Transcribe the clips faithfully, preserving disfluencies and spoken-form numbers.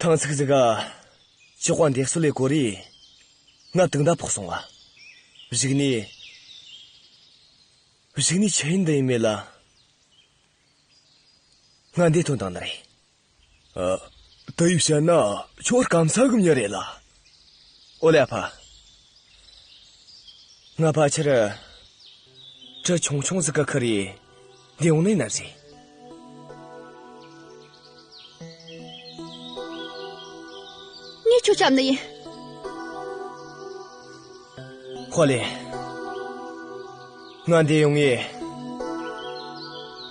ཐང་ཚིག་ཟིག་ག་ཅི་ཀོ་འདེགས་སོ་ལས་གོ་རེ། ང་དུག་མདའ་ཕོག་སོང་བ། གཞུག་ནས། གཞུག་ནས་ཆི་ཡིན་འདི་ཡིན་མེད་ལ། ང་འདི་ཐོན་བཏང་ནི་རེད། ཨ། དེ་ཡིས་བཤད་ན་ཁྱོད་སྐམ་ས་གི་མྱི་རེད་ལ། ཨོ་ལེ་ཨ་ཕ། ང་ཕལ་ཆེར་གྲི་ཆུང་ཆུང་ཟིག་ག་ཁུར་རེ་འདི་ཡོང་ནི་ན་ཟེ། ངས་ཁྱོད་བསྐྱབས་ནི་ཡིན། ཧོ་ལེ། ང་འདི་ཡོང་ངེ་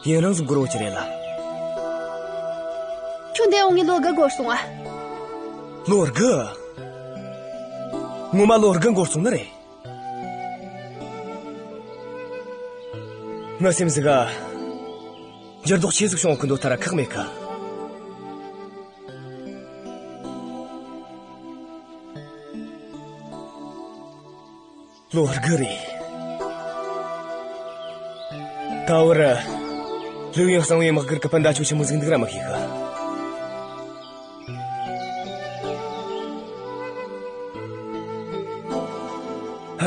ཡུན་རིང་ཟིག་འགོར་བ་ཅི་རེད་ལ། ཁྱོད་འདི་ཡོང་ངེ་ལོ་དགུ་འགོར་སོང་ཨ། ལོ་དགུ། ངོ་མ་ལོ་དགུ་འགོར་སོང་ནི་རེད། ངའི་སེམས་ཟིག་ག་འགྱུར་ལྡོག་ཆེ་ཟིག་བྱུང་གི་འདུག་ཐ་ར་ཁག་མེད་ཀ། ལོ་དགུ་རེད། ད་བར་ལུག་ཡང་གསང་བའི་དམག་སྒར་གི་སྤུན་ཟླ་ཆོ་ཆི་མོ་ཟིག་འདུག་ར་མི་ཤེས་གི། ཧ།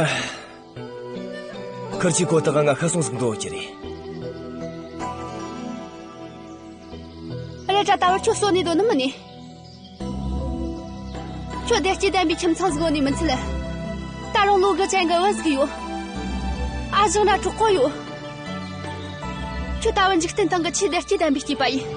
ཁུར་ཆི་གོ་ཐག་ང་ཤི་སོང་ཟིག་འདོད་ཀྱི་རེད། རེད་དྲ་ད་བར་ཁྱོད་གསོད་ནས་སྡོད་ནི་མིན་ནི། ཁྱོད་བདེ་སྐྱིད་ལྡན་པའི་ཁྱིམ་ཚང་ཟིག་ཡོད་ནི་མི་ཚད། ད་རུང་ལོ་དགུ་ཅན་གི་བུ་ཟིག་ཡོད། ཨ་ཞང་ར་གྲོགས་པོ་ཡོད། ཁྱོད་ལྟ་བུ་འཇིག་རྟེན་སྟེང་གི་ཆེས་བདེ་སྐྱིད་ལྡན་པའི་སྐྱེས་པ་ཡིན།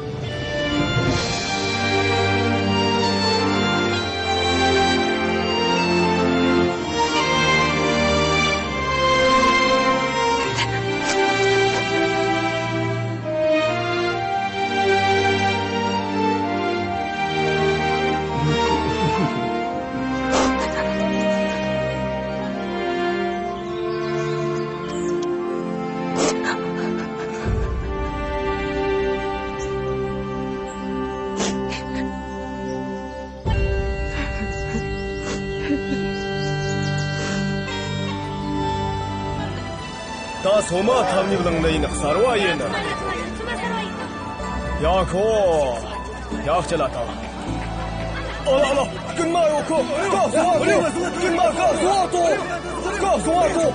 ད་སོ་མ་ཐམ་ཉིབ་ལང་ནི་ཡིན། གསར་བ་ཡིན། ཡ་ཁོ། ཡ་ཁྱེད་ལ་ད། ཨ་ལ་ཨ་ལ། རྐུན་མ་ཡོད་ཁོ། ཀ་སོང་བ་ཐོ། རྐུན་མ་ཀ་སོང་བ་ཐོ། ཀ་སོང་བ་ཐོ།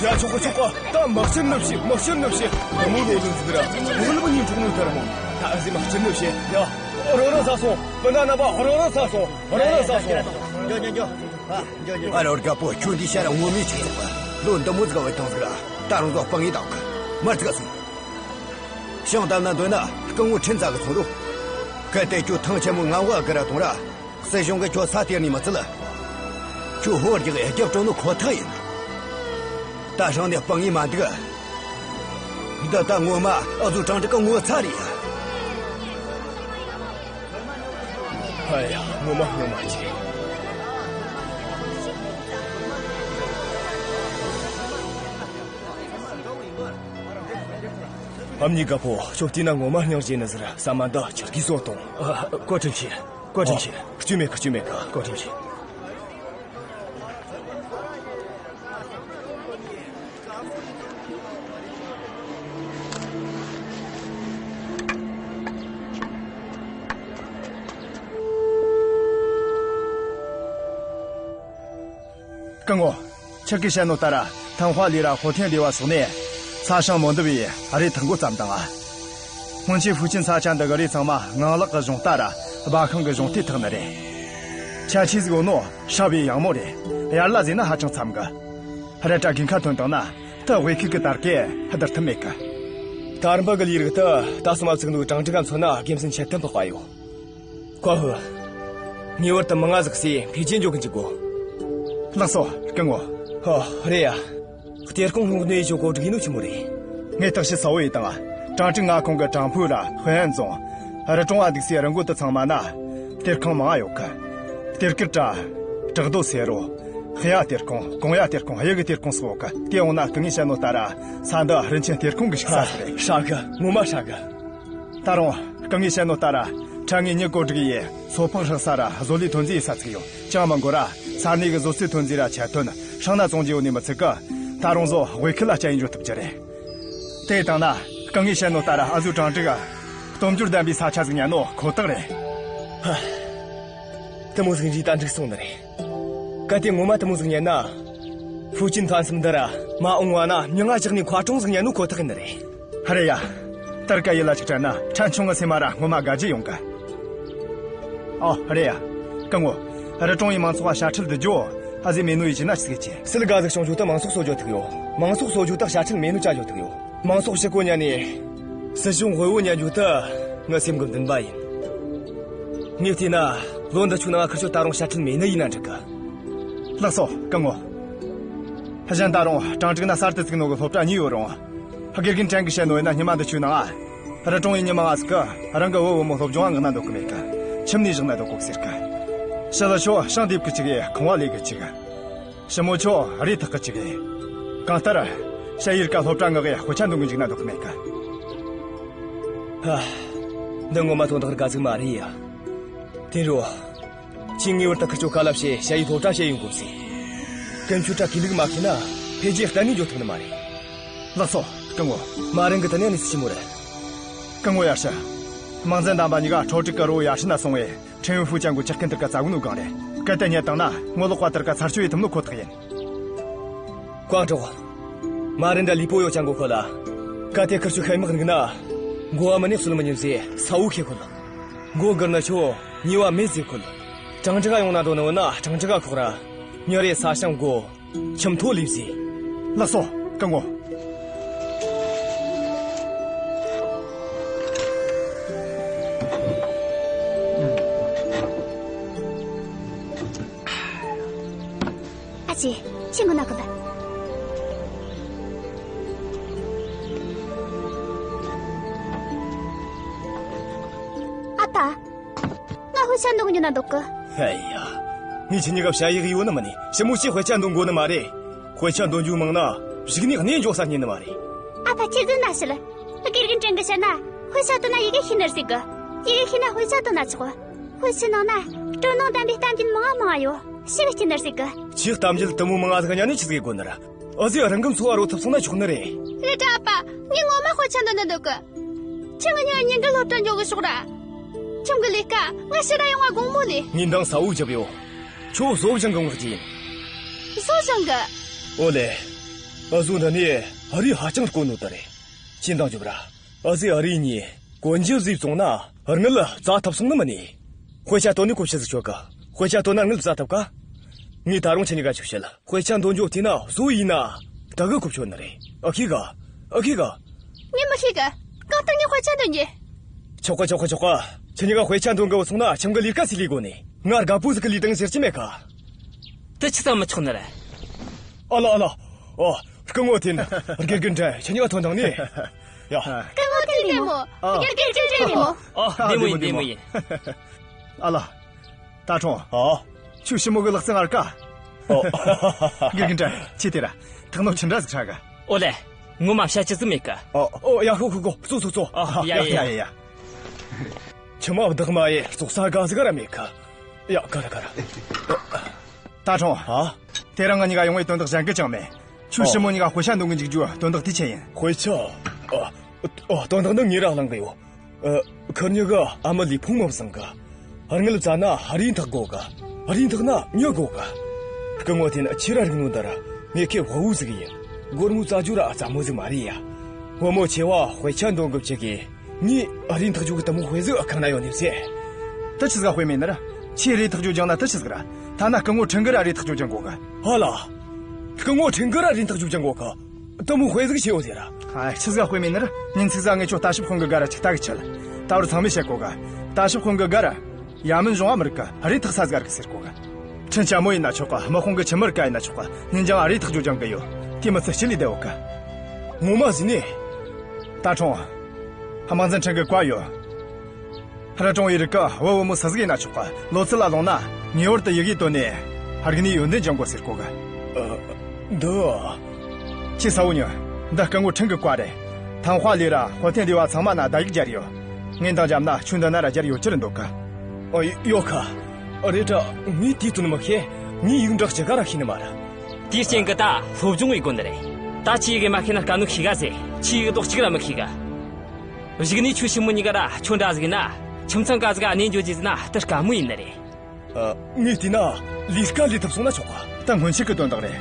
ཡ་ཆོག་གི་ཆོག་གི། ད་མ་བཤད་ནི་བཤད། མ་བཤད་ནི་བཤད། དེ་མོ་ལོ་ལོ་ཟིག་ར། ངོ་ལ་མ་ཉིན་གྲོགས་མོ་ལྟར་མོ། ད་ཨ་ཟི་མ་བཤད་ནི་བཤད། ཡ། རོ་རོ་ས་སོང་། སྤུན་ཟླ་རྣམ་པ་རོ་རོ་ས་སོང་། རོ་རོ་ས་སོང་། འགྱོ་འགྱོ་འགྱོ། ཨ་ལོ་རྒད་པོ། ཁྱོད་འདི་ཤ་ར་ངོ་མས་ཆི་ཟིག་པ། ལོ་འདི་མོ་ཟིག་བའི་ཐང་ཟིག་ར། ད་རུང་ཟོ་སྤང་ངེ་དང་གི་མར་ཟིག་སོང་། ཤང་དམ་ན་འདོད་ན་སྐུ་ངོ་ཁྲིན་ཚ་གི་ཚོང་རོགས། གལ་ཏེ་ཁྱོད་ཐང་ཆེན་མོ་ངན་བ་གི་ར་གཏོང་ར། སྲིད་གཞུང་གི་ཁྱོད་ས་སྟེར་ནི་མི་ཚད། ཁྱོད་ཧོར་རྒྱག་རྒྱབ་སྤྲོད་ནོ་ཁོ་ཐག་ཡིན། ད་ཧྲང་ནས་སྤང་ངེ་མ་འདུག། འདི་ད་ངོ་མ་ཨ་ཟུ་ཀྲང་ཀྲིག་གི་ངོ་ཚ་རེད། ཧ་ཡ། ངོ་མ་ངོ་མ་ཅི། ཨ་མྱེས་རྒད་པོ། ཁྱོད་བལྟས་ན་ངོ་མ་སྙིང་རྗེ་ནི་ཟེར། ས་མ་འདི་ཁྱེར་གི་བཟོ་དང་། ཨ། བཀའ་དྲིན་ཆེ། བཀའ་དྲིན་ཆེ། སྐྱོན་མེད་གི། སྐྱོན་མེད་གི། བཀའ་དྲིན་ཆེ། སྐུ་ངོ། ཁྱེད་ཀྱིས་བཤད་ནོ་ལྟར། ཐང་ཧྭ་ལི་ར་ཧོ་ཐེན་ལི་བ་སོགས་ནས་ས་ཞིང་མོ་འདི་བའི་རེ་ཐང་འགོ་བརྩམས་དང་། སྔོན་ཆད་ཧྥུ་ཅན་ས་ཆ་འདི་གི་རེ་ཚང་མ་ངང་ལག་གི་གཞུང་རྟ་ར་སྦ་ཤིང་གི་གཞུང་རྟས་འཐག་ནི་རེད། ཆ་ཆེ་ཟིག་ཡོད་ནོ་ཧྲ་བའི་ཡང་མོ་རེད། ཡར་ལ་ཟེར་ན་ཧ་ཅང་འཚམ་གི། རེད་དྲ་དགུན་ཁ་ཐོན་བཏང་ན་ཏི་དབུས་ཁུལ་གི་དར་གེ་བསྡུར་ཐབས་མེད་གི། ཐར་འབུ་གི་ལས་རིགས་དེ་ད་སོ་མ་བཙུགས་ནོ་ཀྲང་ཀྲིག་ག་མཚོན་ན་དགེ་མཚན་ཆེ་ཐུན་ཕོག་པ་ཡོད། ཁོ་ཧུ། ངེས་པར་དུ་མི་ང་ཟིག་སའི་འཕེལ་རྒྱས་འགྱོ་གི་འཇུག་གོ། ལགས་སོ། སྐུ་ངོ། ཧོ། རེད་ཡ། གཏེར་ཁུང་སྔོག་ནས་ཡེ་ཆོ་གོ་སྒྲིག་ཡིན་ནོ་ཆི་མོ་རེད། ངས་བརྟག་ཞིབ་གསལ་བོ་ཡེ་དང་། ཀྲང་ཀྲིག་མངའ་ཁོངས་གི་ཀྲང་ཕུའུ་ར་ཧུའེ་ཨན་རྫོང་། རི་གྲོང་བ་འདུག་སའི་རི་མགོ་དེ་ཚང་མ་ན་གཏེར་ཁང་མང་ཡོད་གི། གཏེར་ཁུལ་ར། བྲག་རྡོ་སེ་རོ། ཧི་ཡ་གཏེར་ཁུང་། གོང་ཡ་གཏེར་ཁུང་། གཡུ་གི་གཏེར་ཁུང་སོགས་ཡོད་གི། དེ་འོང་ན་སྐུ་ངོས་བཤད་ནོ་ལྟར་ས་འདི་རིན་ཆེན་གཏེར་ཁུང་གི་ཞིག་ས་ཟིག་རེད། ཧྲ་གི། ངོ་མ་ཧྲ་གི། ད་རུང་སྐུ་ངོས་བཤད་ནོ་ལྟར་ཁྲ་ངའི་མྱི་བཀོད་སྒྲིག་ཡེ་སོ་ཕག་ཧྲག་ས་ར་བཟོ་ལས་ཐོན་རྫས་ཡེ་ས་ཚིག་ཡོད། ཅང་མི་འགོར་ར། ས་གནས་གི་བཟོ་རྩལ་ཐོན་རྫས་ར་ཆེད་ཐོན་ཧྲང་ན་བཙོང་རྒྱུ་ཡོད་ནི་མི་ཚད་གི། ད་རུང་བཟོ་དབུས་ཁུལ་ལ་སྐྱེལ་ཡེ་འགྱོ་ཐུབ་རྒྱུ་རེད། དེ་བཏང་ན་ གང་ངས་བཤད་ནོ་ལྟར་ཨ་ཟོའི་གྲང་ཀྲིག་ག་སྟོབས་འབྱོར་ལྡན་པའི་ས་ཆ་ཟིག་ཉན་ནོ་ཁོ་ཐག་རེད། ཧ། དེ་མོ་ཟིག་འདྲིས་ད་འགྲིག་སོང་ནི་རེད། གལ་ཏེ་ངོ་མ་དེ་མོ་ཟིག་ཉན་ན། ཧྥུ་ཅན་ཐང་སེམས་འདི་ར་མ་འོངས་བ་ན་མྱི་ང་བཞག་ནས་མཁར་གྲོང་ཟིག་ཉན་ནོ་ཁོ་ཐག་ཡིན་ནི་རེད། ཧ་རེ་ཡ། ཏར་ཀ་ཡི་ལ་ཆིག་དྲན་ན་ཕྲན་ཆུང་ངི་སེམས་མ་ར་ངོ་མ་དགའ་རྒྱུ་ཡོང་གི། ཨོ་རེད་ཡ། སྐུ་ངོ། རི་གྲོང་ཡི་མང་ཚོགས་བ་དཔྱ་ཁྲལ་བསྡུ་རྒྱུ། ཨ་ཟོས་མེད་ནོ་ཡི་ཅི་ན་ཆི་ཟིག་ཆེ། སིལ་ག་ཟིག་བྱུང་རྒྱུ་དེ་མང་ཚོགས་གསོ་རྒྱུ་ཐུག་ཡོད། མང་ཚོགས་གསོ་རྒྱུ་དེ་དཔྱ་ཁྲལ་མེད་ནོ་བྱ་རྒྱུ་ཐུག་ཡོད། མང་ཚོགས་ཕྱི་གོ་ཉན་ནས། སྲིད་གཞུང་དཔེ་བོ་ཉན་རྒྱུ་དེ་ངའི་སེམས་གི་འདུན་པ་ཡིན། ངས་བལྟས་ན་ལོ་འདི་ཆུ་ནང་ཁུར་ཆོ་ད་རུང་དཔྱ་ཁྲལ་མེད་ནི་ཡིན་ན་འགྲིག་གི། ལགས་སོ་སྐུ་ངོ། གཞན་ད་རུང་གྲང་ཀྲིག་ན་གསར་དུ་བཙུགས་ནོ་གི་སློབ་གྲྭ་གཉིས་ཡོད་རུང་། དགེ་རྒན་ཕྲན་གིས་བཤད་ནོ་ཡིན་ན་ཉི་མ་འདི་ཆུ་ནང་ང་། རི་གྲོང་ཡི་མྱི་མང་ང་ཟིག་གིས་རང་གི་བུ་བུ་མོ་སློབ་སྦྱོང་ང་མངགས་ན་འདོད་གི་མེད་གི། ཁྱིམ་ནས་བཞག་ན་འདོད་གོ་ཟེར་གི། ཞི་ལི་ཆོ་ཞིང་འདེབས་གི་བཅུག་གི་ཁང་བ་ལས་གི་བཅུག་གི། ཞི་མོ་ཆོ་རེ་ཐག་གི་བཅུག་གི། གང་ལྟར། ཞ་ཡི་རིགས་ཀ་སློབ་གྲྭ་མངགས་གི་དཔེ་ཆ་འདོན་གི་འཇུག་ན་འདོད་གི་མེད་གི། ཧ། འདི་ངོ་མ་དོན་དག་དགའ་ཟིག་མ་རེད་ཡ། དེ་རུ། ཁྱེད་ངེས་པར་དུ་ཁུར་ཆོ་ཁ་ལ་བྱས་ཞ་ཡི་སློབ་གྲྭ་བྱས་ཡོང་དགོས་ཟེར། ཀུན་སྤྱོད་དྲ་གུས་ལུགས་མ་ཁེལ་ན་འཕེལ་རྒྱས་གཏན་ནས་འགྱོ་ཐུབ་ནི་མ་རེད། ལགས་སོ་སྐུ་ངོ། མ་རན་གི་དེ་ནས་ནི་སུ་ཆི་མོ་རེད། སྐུ་ངོ་ཡར་ཞུ། དམངས་འཛིན་དམ་པ་གཉིས་ཀ་ཁྲོ་ཀྲིག་གི་རི་བོ་ཡར་ཤུལ་ན་སོང་བས་ཁྲེན་ཡུན་ཧྥུ་ཅན་གོ་ཁྱི་རྐུན་དེར་ཀ་བཙལ་གོ་ནོ་སྒང་རེད། གལ་ཏེ་རྙེད་བཏང་ན་ངོ་ལོག་པ་དེར་ཀ་ཚར་གཅོད་ཡེད་ཐུབ་ནོ་ཁོ་ཐག་ཡིན། ཀོང་ཀྲོག། མ་རན་དྲ་ལུས་པོ་ཡོ་ཅན་གོ་ཁོ་ལ། གལ་ཏེ་ཁུར་ཆོ་ཤེད་མེད་རིག་ན། མགོ་བ་མི་ནས་གསོད་མི་ཉན་ཟེ་ས་བོ་ཁེ་ཁོ་ལ། མགོ་སྒུར་ན་ཆོ་ཉེས་པ་མེད་ཟེ་ཁོ་ལ། གྲང་ཀྲིག་ག་ཡོང་ན་འགྲོ་ནི་བོ་ན་གྲང་ཀྲིག་ག་ཁོག་ར། ཉོ་རེ་ས་ཞིང་སྒོ། ཁྱིམ་ཐོ་ལེབ་ཟེ། ལགས་སོ་སྐུ་ངོ། ཨ་ཅེ། ཁྱེད་ངོ་ན་གི་ལ། ཨ་ད། ང་དཔེ་ཆ་འདོན་གི་ཡོད་ན་འདོད་གི། ཧེ་ཡ། ངས་ཁྱེད་གཉིས་ཀ་བྱ་ཡག་ཡོད་ནི་མིན་ནི། ཞི་མོ་ཆོས་དཔེ་ཆ་འདོན་དགོས་ནི་མ་རེད། དཔེ་ཆ་འདོན་རྒྱུ་མང་ན་གཞུག་ནས་གནས་འགྱོ་ས་རྙེད་ནི་མ་རེད། ཨ་ཕ་ཁྱེད་ཟིག་ན་ཤི་ལ། དགེ་རྒན་ཀྲེང་གིས་བཤད་ན་དཔེ་ཆ་འདོན་ན་ཡི་གེ་ཤེས་ནི་རེད་ཟེར་གི། ཡི་གེ་ཤེས་ན་དཔེ་ཆ་འདོན་ན་ཆོག་གི། དཔེ་ཆ་ནང་ན་སྤྲོ་སྣང་ལྡན་པའི་གཏམ་རྒྱུད་མང་ང་མང་ང་ཡོད། ཞེ་གི་སྐྱིད་ནི་རེད་ཟེར་གི། ཁྱོས་གཏམ་རྒྱུད་དེ་མོ་མང་ང་ཟིག་ཉན་ནས་ཆི་ཟིག་དགོས་ནི་རེད། ཨ་ཟོས་རང་གི་འཚོ་བ་རོལ་ཐུབ་སོང་ན་ཆོག་ནི་རེད། རེད་དྲ་ཨ་ཕ། ངས་ངོ་མ་དཔེ་ཆ་འདོན་ན་འདོད་གི། ཁྱེད་ང་གཉིས་ཀ་ཉིན་དཀར་སློབ་གྲྭར་འགྱོ་གི་ཤོག་ར། ཁྱིམ་གི་ལས་ཀ་ང་ཕྱིར་ར་ཡོང་བ་དགོང་མོ་ལས། ངས་འདང་ས་བོ་བརྒྱབ་ཡོད། ཁྱོད་བཟོ་སྦྱང་གི་མངགས་རྒྱུ་ཡིན། བཟོ་སྦྱང་གི། ཨོ་ལེ། ཨ་ཟོ་འདི་ནས་ཨ་རིས་ཧ་ཅང་དཀོན་ནོ་ད་རེད། ཁྱེད་འདང་རྒྱོབ་ར། ཨ་ཟོས་ཨ་རིས་གཉིས་གོན་རྒྱུ་བཟོས་བཙོང་ན་དངུལ་བཙལ་ཐུབ་སོང་ནི་མིན་ནི། དཔེ་ཆ་བཏོན་ནས་གོ་ཆི་ཟིག་ཆོད་གི། དཔེ་ཆ་བཏོན་ན་དངུལ་བཙལ་ཐུབ་ག། ངས་ད་རུང་ཁྱེད་གཉིས་ཀ་ཆི་བཤད། དཔེ་ཆ་འདོན་རྒྱུ་བལྟས་ན་བཟོ་ཡིན་ན་ད་གི་གོ་ཆོད་ནི་རེད། ཨ་ཁེ་ག། ཨ་ཁེ་ག། ངས་མི་ཤེས་གི། གང་ལྟར་ངས་དཔེ་ཆ་འདོན་རྒྱུ། ཆོག་གི་ཆོག་གི་ཆོག་གི། ཁྱེད་གཉིས་ཀ་དཔེ་ཆ་འདོན་གི་བུད་སོང་ན་ཁྱིམ་གི་ལས་ཀ་སུས་ལས་དགོས་ནི། ང་རྒད་པོ་ཟིག་གི་ལས་དང་ཟེར་གྱི་མེད་ག། དེ་ཆི་ཟིག་མི་ཆོག་ནི་རེད། ཨ་ལ་ཨ་ལ། ཨོ། སྐུ་ངོ་ཐེན། དགེ་རྒན་ཀྲེང་ཁྱེད་གཉིས་ཀ་ཐོན་དང་ནི། ཡ། སྐུ་ངོ་ཐེན་བདེ་མོ། ཨ། དགེ་རྒན་ཀྲེང་བདེ་མོ། ཨ། བདེ་མོ་ཡིན། བདེ་མོ་ཡིན། ཨ་ལ། ཏ་ཁྲོང་། ཨ། ཁྱོད་ཞི་མོ་གི་ལག་རྩལ་ངར་ག། ཨོ། དགེ་རྒན་ཀྲེང་ཁྱེད་དེ་ར་ཐག་ནོ་ཆི་འདྲ་ཟིག་ཧྲ་ག། ཨོ་ལེ། ངོ་མ་བཤད་རྒྱུ་ཟིག་མེད་གི། ཨོ། ཨོ་ཡ། ཤོག་ཤོག་ཤོག་ཚོ་ཚོ་ཚོ། ཨ། ཡ་ཡ་ཡ། ཡ་ཡ་ཡ། ཁྱིམ་མ་བདག་མ་ཡི་ཙོག་ས་ག་ཟིག་ར་མེད་གི། ཡ། ག་ར་ག་ར། ཏ་ཁྲོང་། ཨ། དེ་རིང་ང་གཉིས་ཀ་ཡོང་བའི་དོན་དག་གཞན་གི་ཅང་མེད། ཁྱོད། ཨོ། ཞི་མོ་གཉིས་ཀ་དཔེ་ཆ་འདོན་གི་འཇུག་རྒྱུ་དོན་དག་དེ་ཆི་ཡིན། དཔེ་ཆ། ཨ། ཨ། དོན་དག་ནི་ངས་ར་གླེང་གི་ཡོད། ཨ། ཁུར་གཉིས་ཀ་ཨ་མ་ལུས་ཕུང་མི་བཟང་གི། དངུལ་བཙལ་ན་རེ་ཐག་དགོས་གི། རེ་ཐག་ན་མྱི་དགོས་གི། སྐུ་ངོ་ཐེན་ཁྱེད་ར་རིག་ནོ་འདི་ར་ངེད་ཀའི་དཔའ་བོ་ཟིག་ཡིན། སྒོར་མོ་བཙལ་རྒྱུ་ར་སླ་མོ་ཟིག་མ་རེད་ཡ། བུ་མོ་ཆེ་བ་དཔེ་ཆ་འདོན་གི་བཅུག་གི། ངས་རེ་ཐག་གཅོད་གི་དེ་མོ་དཔེ་ཟིག་གང་ན་ཡོད་ནི་ཟེ། དེ་ཆི་ཟིག་དཔེ་མེད་ནི་ར། ཁྱེད་རེ་ཐག་གཅོད་སྦྱང་ན་དེ་ཆི་ཟིག་ར། ཐ་ན་སྐུ་ངོ་ཁྲིན་གིས་ར་རེ་ཐག་གཅོད་སྦྱང་དགོས་གི། ཧ་ལ། སྐུ་ངོ་ཁྲིན་གིས་ར་རེ་ཐག་གཅོད་སྦྱང་དགོས་གི། དེ་མོ་དཔེ་ཟིག་ཆི་ཡོད་ཟེར་ར། ཨ། ཆི་ཟིག་དཔེ་མེད་ནི་ར། ཉིན་ཚིག་ཟ་ངས་ཁྱོད་ལྟ་ཞིབ་དཔོན་གི་སྒར་ར་ཅིག་ལྟ་གི་ཆེད། ད་བར་ཚང་མས་བཤད་གོ་གི། ལྟ་ཞིབ་དཔོན་གི་སྒར་ར། ཡ་མིན་གཞུང་བ་མི་རིགས་གི་རེ་ཐག་ས་ཟིག་ར་གི་ཟེར་གོ་གི། ཁྲིན་ཆ་མོ་ཡིན་ན་ཆོག་གི། དམག་དཔུང་གི་ཁྱིམ་མི་རིགས་ག་ཡིན་ན་ཆོག་གི། ཉིན་རྒྱང་རེ་ཐག་གཅོད་སྦྱང་གི་ཡོད། དེ་མི་ཚད་སྤྱི་ལས་བདེ་བོ་གི། ངོ་མ་ཟིན་ནས། ཏ་ཁྲོང་། དམངས་འཛིན་ཁྲིན་གི་བཀའ་ཡོད། རི་གྲོང་བའི་རིགས་ཀྱི་བུ་བུ་མོ་སུ་ཟིག་ཡིན་ན་ཆོག་གི། ལོ་ཚོད་ལ་ལོངས་ན་ངེས་པར་དུ་ཡི་གེ་བཏོན་ནས་རིག་གནས་ཡོན་ཏན་སྦྱང་དགོས་ཟེར་གོ་གི། ཨ། འདི། ཁྱེད་གསལ་བོ་ཉོན། འདི་སྐུ་ངོ་ཁྲིན་གི་བཀའ་རེད། ཐང་ཧྭ་ལི་ར་ཧོ་ཐེན་ལི་བ་ཚང་མ་ན་བརྡ་ཡིག་སྦྱར་ཡོད། ངས་འདང་བརྒྱབ་ན་ཁྱོད་འདི་ན་ར་སྦྱར་ཡོད་རྒྱུ་རེད་འདོད་གི། ཨ། ཡོད་ཁ། རེད་དྲ་ངས་དེའི་དོན་མི་ཤེས། ངས་ཡིག་འབྲི་གཅིག་ག་ར་ཤེས་ནི་མ་རེད། དེའི་རྐྱེན་གྱིས་ད་སློབ་སྦྱོང་བྱེད་དགོས་ནི་རེད། ད་ཁྱེད་ཡི་གེ་མ་ཤེས་ན་དཀའ་གནད་ཤེས་ག་ཟེ། ཁྱེད་ཡི་གེ་རྡོག་གཅིག་ར་མི་ཤེས་ག། གཞུག་ནས་ཁྱོད་ཞི་མོ་གཉིས་ཀ་ར་ཁྱོད་འདྲ་ཟིག་ན། ཁྱིམ་ཚང་ག་ཟིག་གནས་འགྱོ་རྒྱུ་ཟིག་ན་སྟབས་དཀའ་མོ་ཡིན་ནི་རེད། ཨ། ངས་བལྟས་ན་ལས་ཀ་ལས་ཐུབ་སོང་ན་ཆོག་གི། ད་སྔོན་ཆད་གི་དོན་དག་རེད།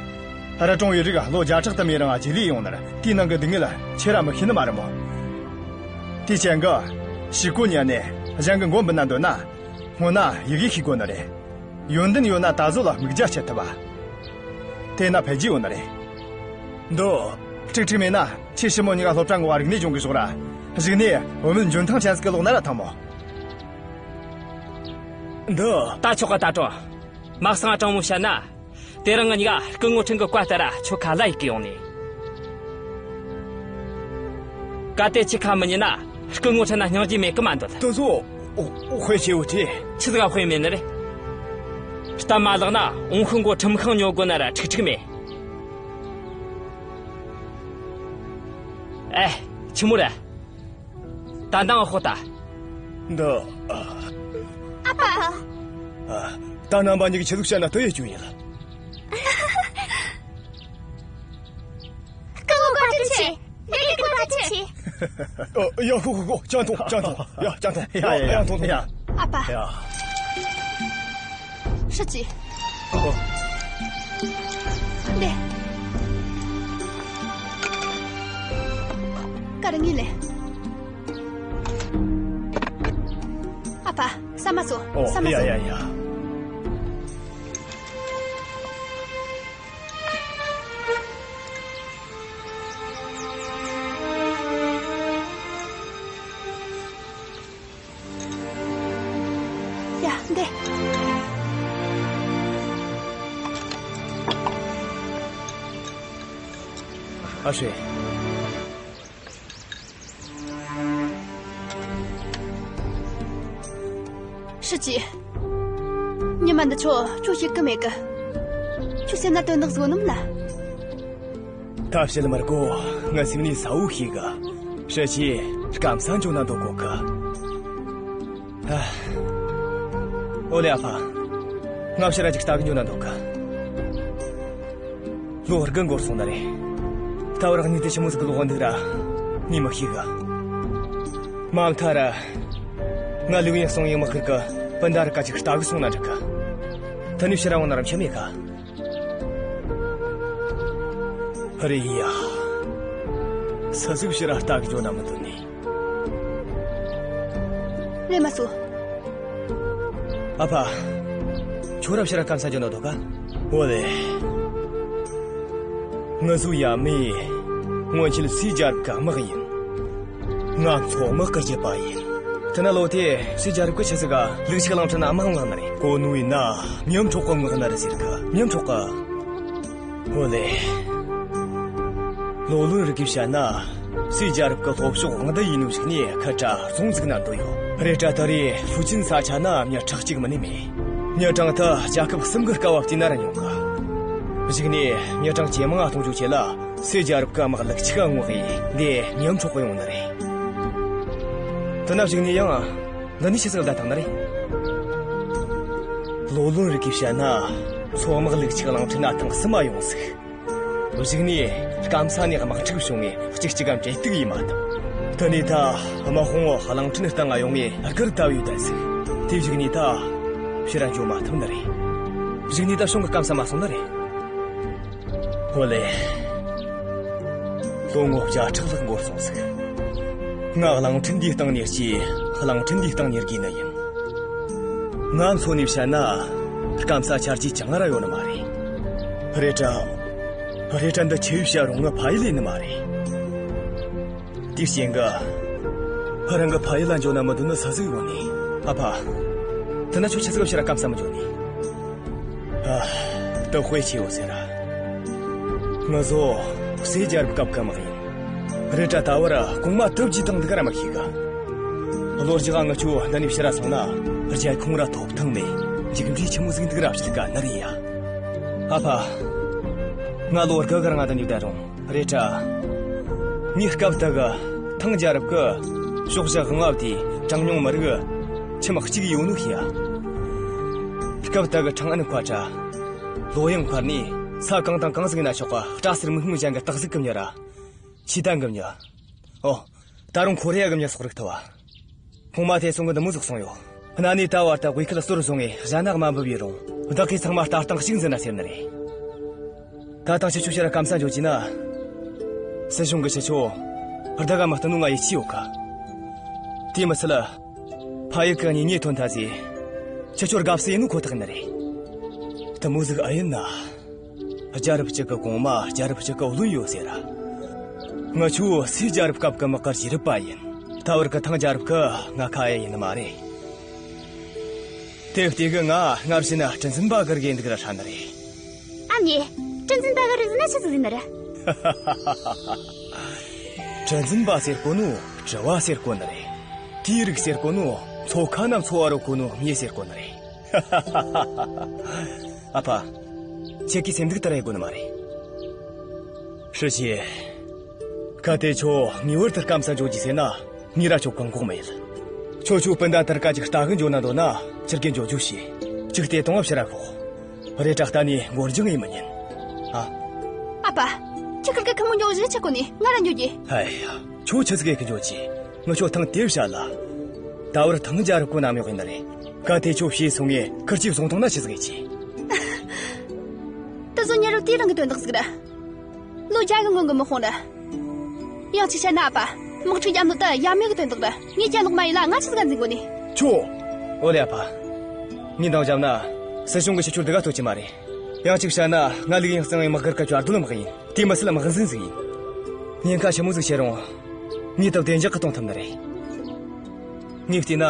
ར་ཀྲུང་ཡུས་རིགས་ལོ་བརྒྱ་ཕྲག་དུ་མའི་རིང་རྗེས་ལུས་ཡོང་ནི་རེད། དེའི་ནང་གི་སྡུག་བསྔལ་ཁྱེད་ར་མི་ཤེས་ནི་མ་རེད་མོ། དེའི་རྐྱེན་གྱིས་ཕྱུག་པོ་ཉན་ནས་གཞན་གྱི་མགོ་འབུད་ན་འདོད་ན། སྔོན་ན་ཡི་གེ་ཤེས་དགོས་ནི་རེད། ཡོན་ཏན་ཡོད་ན་ད་གཟོད་ལ་དམིགས་རྒྱ་བསྐྱེད་ཐུབ་པ། དེས་ན་འཕེལ་རྒྱས་ཡོང་ནི་རེད། འདི། ཁྲིག་ཁྲིག་མེད་ན་ཁྱེད་ཞི་མོ་གཉིས་ཀ་སློབ་གྲྭ་འགོ་བ་རིག་གནས་སྦྱོང་གི་ཞོག་ར། གཞུག་ནས་བུད་མེད་འཇོན་ཐང་ཅན་ཟིག་གི་ལོག་ན་ར་ཐང་མོ། འདི། ད་ཆོག་གི་ད་ཀྲུང་། མ་གསང་དྲང་མོ་བཤད་ན། དེ་རིང་ང་གཉིས་ཀ་སྐུ་ངོ་ཁྲིན་གི་བཀའ་ལྟར་ར་ཁྱོད་ཁ་ལ་ཡི་གེ་ཡོང་ནས། གལ་ཏེ་ཁྱེད་ཁ་མི་ཉན་ན་སྐུ་ངོ་ཁྲིན་ན་སྙིང་རྗེ་མེད་གི་མ་འདོད། དེ་ཚོ་དཔེ་ཆེ་བོ་ཆེ། ཆི་ཟིག་དཔེ་མེད་ནི་རེད། སྟབས་མ་ལེགས་ན་འོང་ཤུགས་མགོ་ཁྲིམས་ཁང་ཉོ་དགོས་ན་ར་ཁྲིག་ཁྲིག་མེད། ཨེ། ཆི་མོ་རེད། ད་འདང་ཧོ་ད། འདི། ཨ་ཕ། ཨ། ད་རྣམ་པ་གཉིས་ཀྱིས་ཆི་ཟིག་བཤད་ན་དེ་ཡེད་རྒྱུ་ཡིན་ལ། སྐུ་ངོ་བཀའ་དྲིན་ཆེ། ལས་ཀའི་བཀའ་དྲིན་ཆེ། ཨ། ཡ། ཧོ་ཧོ་ཧོ། ཅང་ཐུང་། ཅང་ཐུང་། ཡ། ཅང་ཐུང་། ཡ། ཡ། ཡ། ཡ། ཐུང་ཐུང་། ཡ། ཨ་ཕ། ཡ། ཧྲི་ཅི། ཨོ། འདི། ཀ་ར་ངི་ལེ། ཨ་ཕ། ཟ་མ་ཟོ། ཨོ། ཟ་མ་ཟོ། ཡ་ཡ་ཡ། ཡ། འདི། ཨ་ཧྲེ། ཧྲི་ཅི། ཉི་མ་འདི་ཆོ་ཁྱོད་ཤེས་གི་མེད་གི། ཁྱོད་སེམས་ན་དོན་དག་ཟིག་ཡོད་ནམ་ལ། ད་བཤད་མི་དགོས། ང་སེམས་ནས་གསལ་བོ་ཤེས་གི། ཧྲི་ཅི་སྐམ་ས་འགྱོ་ན་འདོད་གོ་གི། ཨ། ཨོ་ལེ་ཨ་ཕ། ང་ཕྱིར་ར་ཅིག་ལྟ་གི་འགྱོ་ན་འདོད་གི། ལོ་དགུ་འགོར་སོང་ནི་རེད། ད་བར་གནས་དེ་ཆི་མོ་ཟིག་གི་ལོག་འདུག་ར་ངས་མི་ཤེས་གི། མ་མཐའ་ར། ང་ལིའུ་ཡན་སུང་ཡི་དམག་སྒར་གི་སྤུན་ཟླ་ར་ཀ་ཅིག་ལྟ་གི་སོང་ན་འགྲིག་གི། དེ་ནས་ཕྱིར་ར་འོང་ན་ར་འཕྱི་མེད་གི། ཨ་རེ་ཡ། སུ་ཟིག་ཕྱིར་ར་ལྟ་གི་འགྱོ་ན་མི་འདོད་ནི། རེམ་མ་སོང་། ཨ་ཕ། ཁྱོད་ར་ཕྱིར་ར་སྐམ་ས་འགྱོ་ན་འདོད་ག། འོ་ལེ། ང་ཚོ་ཡབ་མེས་སྔོན་ཆད་སུད་རྒྱལ་རབས་ཀྱི་དམག་ཡིན། ང་མཚོ་དམག་གི་རྒྱུད་པ་ཡིན། དེ་ན་ལོ་དེ་སུད་རྒྱལ་རབས་ཀྱིས་ཆི་ཟིག་ག་ལུག་ཁྱུ་གླིང་ཕྲན་ན་དམག་མངགས་ནི་རེད། གོ་ནོ་ཡིན་ན་མཉམ་འཕྲོག་གི་མངགས་ནི་རེད་ཟེར་གི། མཉམ་འཕྲོག་གི། འོ་ལེ། ལོ་ལོན་རིགས་ཀྱིས་བཤད་ན། སུད་རྒྱལ་རབས་ཀྱི་ལྷོ་ཕྱོགས་དབང་སྡུད་ཡས་ནོ་ཞིག་ནས་ཁུལ་ར་རྫོང་འཛུགས་ན་འདོད་ཡོད། རེད་དྲ་ད་རེས་ཧྥུ་ཅན་ས་ཆ་ན་མྱི་ཁྲག་གཅིག་མིན་ནི་མེད། མྱི་གྲངས་དེ་རྒྱལ་ཁབ་གསུམ་གི་སྐབས་བ་བལྟས་ན་ར་ཉུང་གི། གཞུག་ནས་མྱི་གྲངས་ཇེ་མང་ང་གཏོང་རྒྱུའི་ཆེད་ལ་སུད་རྒྱལ་རབས་ཀྱི་དམག་ལུག་ཁྱུ་ག་མངགས་ཡས་འདི་མཉམ་འཕྲོག་གི་ཡོང་ནི་རེད། དེ་ན་གཞུག་ནས་ཡང་འདི་ནས་ཆི་ཟིག་ལ་བསྡད་བཏང་ནི་རེད། ལོ་ལོན་རིགས་ཀྱིས་བཤད་ན། མཚོ་དམག་ལུག་ཁྱུ་གླིང་ཕྲན་ན་ཐེངས་གསུམ་མ་ཡོང་ཟིག། གཞུག་ནས་སྐམ་ས་ནས་དམག་འཁྲུག་བྱུང་ངས་གཅིག་གཅིག་ག་འབྲེལ་གཏུག་ཡས་མ་ཐུབ། དེ་ནས་ད་དམག་དཔུང་གླིང་ཕྲན་སྟེང་ང་ཡོང་ངས་སྒར་བསྡད་ཡོད་བསྡད་ཟིག། དེ་གཞུག་ནས་ད་ཕྱིར་ར་འགྱོ་མ་ཐུབ་ནི་རེད། གཞུག་ནས་ད་གཞུང་གི་སྐམ་ས་མ་སོང་ནི་རེད། ཨོ་ལེ། ལོ་ངོ་བརྒྱ་ཕྲག་ལྷག་འགོར་སོང་ཟིག། ང་གླིང་ཕྲན་འདིའི་སྟེང་ནས་སྐྱེས། གླིང་ཕྲན་འདིའི་སྟེང་ནས་རྒས་ནི་ཡིན། ང་མཚོན་ནས་བཤད་ན། སྐམ་ས་ཆ་རྒྱུས་ཅང་ར་ཡོད་ནི་མ་རེད། རེད་དྲ། རེད་དྲ་འདི་ཆི་བཤད་རུང་ངའི་ཕ་ཡུལ་ཡིན་ནི་མ་རེད། དེའི་རྐྱེན་གྱིས། རང་གི་ཕ་ཡུལ་ལ་འགྱོ་ན་མི་འདོད་ནི་སུ་ཟིག་ཡོད་ནི། ཨ་ཕ། དེ་ན་ཁྱོད་ཆི་ཟིག་ག་ཕྱིར་ར་སྐམ་ས་མི་འགྱོ་ནི། ཨ། དེ་དཔེ་ཆེ་བོ་ཟེར་ར། ང་ཚོ་སུད་རྒྱལ་རབས་སྐབས་ཀྱི་དམག་ཡིན། རེད་དྲ་ད་བར་གོང་མ་དེ་བརྗེད་བཏང་འདུག་ག་ར་མི་ཤེས་གི། ལོ་རྒྱུས་ང་ཆོ་འདི་ནས་ཕྱིར་ར་སོང་ན་རྒྱལ་ཁོངས་ར་ཐོབ་ཐང་མེད། མཇུག་འབྲས་ཆི་མོ་ཟིག་འདུག་ར་ཕྱིར་དགའ་ནི་རེད་ཡ། ཨ་ཕ། ང་ལོ་དགུ་གི་རིང་འདི་ནས་བསྡད་རུང་། རེད་དྲ། ངས་སྐབས་དེ་གི་ཐང་རྒྱལ་རབས་ཀྱི་ཕྱོགས་བཞི་དབང་བ་དེའི་གྲངས་ཉུང་མི་རིགས་ཁྱིམ་གཅིག་ཡོད་ནོ་ཤེས་ཡ། སྐབས་དེ་གི་ཁྲང་ཨན་མཁར་དྲ། ལོ་ཡང་མཁར་ནས་ས་གང་དང་གང་ཟིག་ན་ཆོག་གི། སྐྲ་སེར་མིག་སྔོན་གཞན་གྱི་སྟག་གཟིག་གི་མྱི་ར། ཆི་ཏན་གི་མྱི། ཨོ། ད་རུང་ཁོ་རེ་ཡ་གི་མྱི་སོག་རིག་ཐུབ་བ། ཁོང་མ་ཐེ་སོང་གི་འདི་མོ་ཟིག་གསུངས་ཡོད། གནའ་ནས་ད་བར་དུ་དབུས་ཁུལ་ཟོར་བཟུང་ངས་གཞན་ན་དམའ་འབེབས་ཡེ་རུང་། བདག་གིས་ཚང་མ་ལྟ་སྟངས་གཅིག་འཛིན་ན་ཟེར་ནི་རེད། ད་ཐེངས་ཁྱེད་ཆོ་ཕྱིར་ར་སྐམ་ས་འགྱོ་རྒྱུ་ན། སྲིད་གཞུང་གི་ཁྱེད་ཆོ་བདག་ག་མི་བསྟུན་ནོ་ང་ཡིད་ཆེས་ཡོད་གི། དེ་མི་ཚད། ཕ་ཡུལ་གི་གཉེན་ཉེ་ཐོན་ཐལ་ཟེ། ཁྱེད་ཆོར་དགའ་བསུ་ཡེ་ནོ་ཁོ་ཐག་ཡིན་ནི་རེད། དེ་མོ་ཟིག་ཨེ་ཡིན་ན། རྒྱལ་རབས་གཅིག་གི་གོང་མ་རྒྱལ་རབས་གཅིག་གི་བློན་ཡོད་ཟེར། ང་ཆོ་སུའི་རྒྱལ་རབས་སྐབས་གི་དམག་སྒར་གྱི་རུ་པ་ཡིན། ད་བར་གི་ཐང་རྒྱལ་རབས་གི་ང་ཁ་ཡ་ཡིན་ནི་མ་རེད། དེ་ལྟས་གི་ང་སྔར་བཞིན་ན་གྲུ་འཛིན་པ་གི་རིགས་འདུག་ར་ཧྲ་ནི་རེད། ཨ་མྱེས། གྲུ་འཛིན་པ་གི་རིགས་ཟེར་ན་ཆི་ཟིག་ཡིན་ནི་རེད། གྲུ་འཛིན་པ་ཟེར་གོ་ནོ་གྲུ་བ་ཟེར་གོ་ནི་རེད། དེའི་རིགས་ཟེར་གོ་ནོ་མཚོ་ཁ་ན་མཚོ་བ་རོལ་གོ་ནོ་མྱི་ཟེར་གོ་ནི་རེད། ཨ་ཕ། ཁྱེད་ཀྱིས་སེམས་སྡུག་ལྟར་ཡེ་དགོས་ནི་མ་རེད། ཧྲི་ཞི། གལ་ཏེ་ཁྱོད་ངེས་པར་དུ་སྐམ་ས་འགྱོ་རྒྱུ་ཟེར་ན། ངས་ར་ཁྱོད་བཀག་འགོག་མི་ཡེད། ཁྱོད་ཆོའི་སྤུན་ཟླ་དེར་ཀ་ཅིག་ལྟ་གི་འགྱོ་ན་འདོད་ན། ཕྱིར་གི་འགྱོ་རྒྱུ་བྱོས། ཅིག་ལྟ་སྟངས་ཕྱིར་ར་ཤོག། རེད་དྲ་ལྟ་ནས་མགོ་རྒྱུག་ཡེ་མི་ཉན། ཨ། ཨ་ཕ། ཁྱེད་ཁུར་གི་ཁུ་མོ་འགྱོ་བཞིན་ཆི་གོ་ནས་ང་ར་འགྱོ་རྒྱུ། ཧེ་ཡ། ཁྱོད་ཆི་ཟིག་ཡེ་གི་འགྱོ་རྒྱུ། ངས་ཁྱོད་ཐེངས་དེ་བཤད་ལ། ད་བར་ཐང་རྒྱལ་རབས་གི་གནམ་འོག་ཡིན་ནི་རེད། གལ་ཏེ་ཁྱོད་ཕྱིས་སོང་ངས་ཁུར་གྱིས་བཟུང་བཏང་ན་ཆི་ཟིག་ཡེ་རྒྱུ། དེ་ཚོ་ཉེ་རབས་དེའི་རིང་གི་དོན་དག་ཟིག་རེད། ལོ་བརྒྱ་གི་སྔོན་གི་དམག་དཔུང་རེད། ཡང་གཅིག་བཤད་ན་ཨ་ཕ། དམག་འཁྲུག་བརྒྱབ་ནོ་ད་ཡ་མེད་གི་དོན་དག་རེད། ངས་གྱེན་ལོག་མ་ཡེ་ལ་ང་ཆི་ཟིག་ག་འཛིན་དགོས་ནི། ཁྱོད། ཨོ་ལེ་ཨ་ཕ། ངས་འདང་བརྒྱབ་ན། སྲིད་གཞུང་གིས་ཁྱེད་ཆོར་སྡུག་ག་གཏོང་རྒྱུ་མ་རེད། ཡང་གཅིག་བཤད་ན་ང་ལིའུ་ཡང་གཙང་བའི་དམག་སྒར་གི་བཅའ་སྡོད་དམག་ཡིན། དེ་མི་སྲིད་དམག་འཛིན་ཟིག་ཡིན། ཉེན་ཁ་ཆི་མོ་ཟིག་བྱས་རུང་། ངས་ད་བདེ་འཇགས་གི་གཏོང་ཐུབ་ནི་རེད། ངས་བལྟས་ན།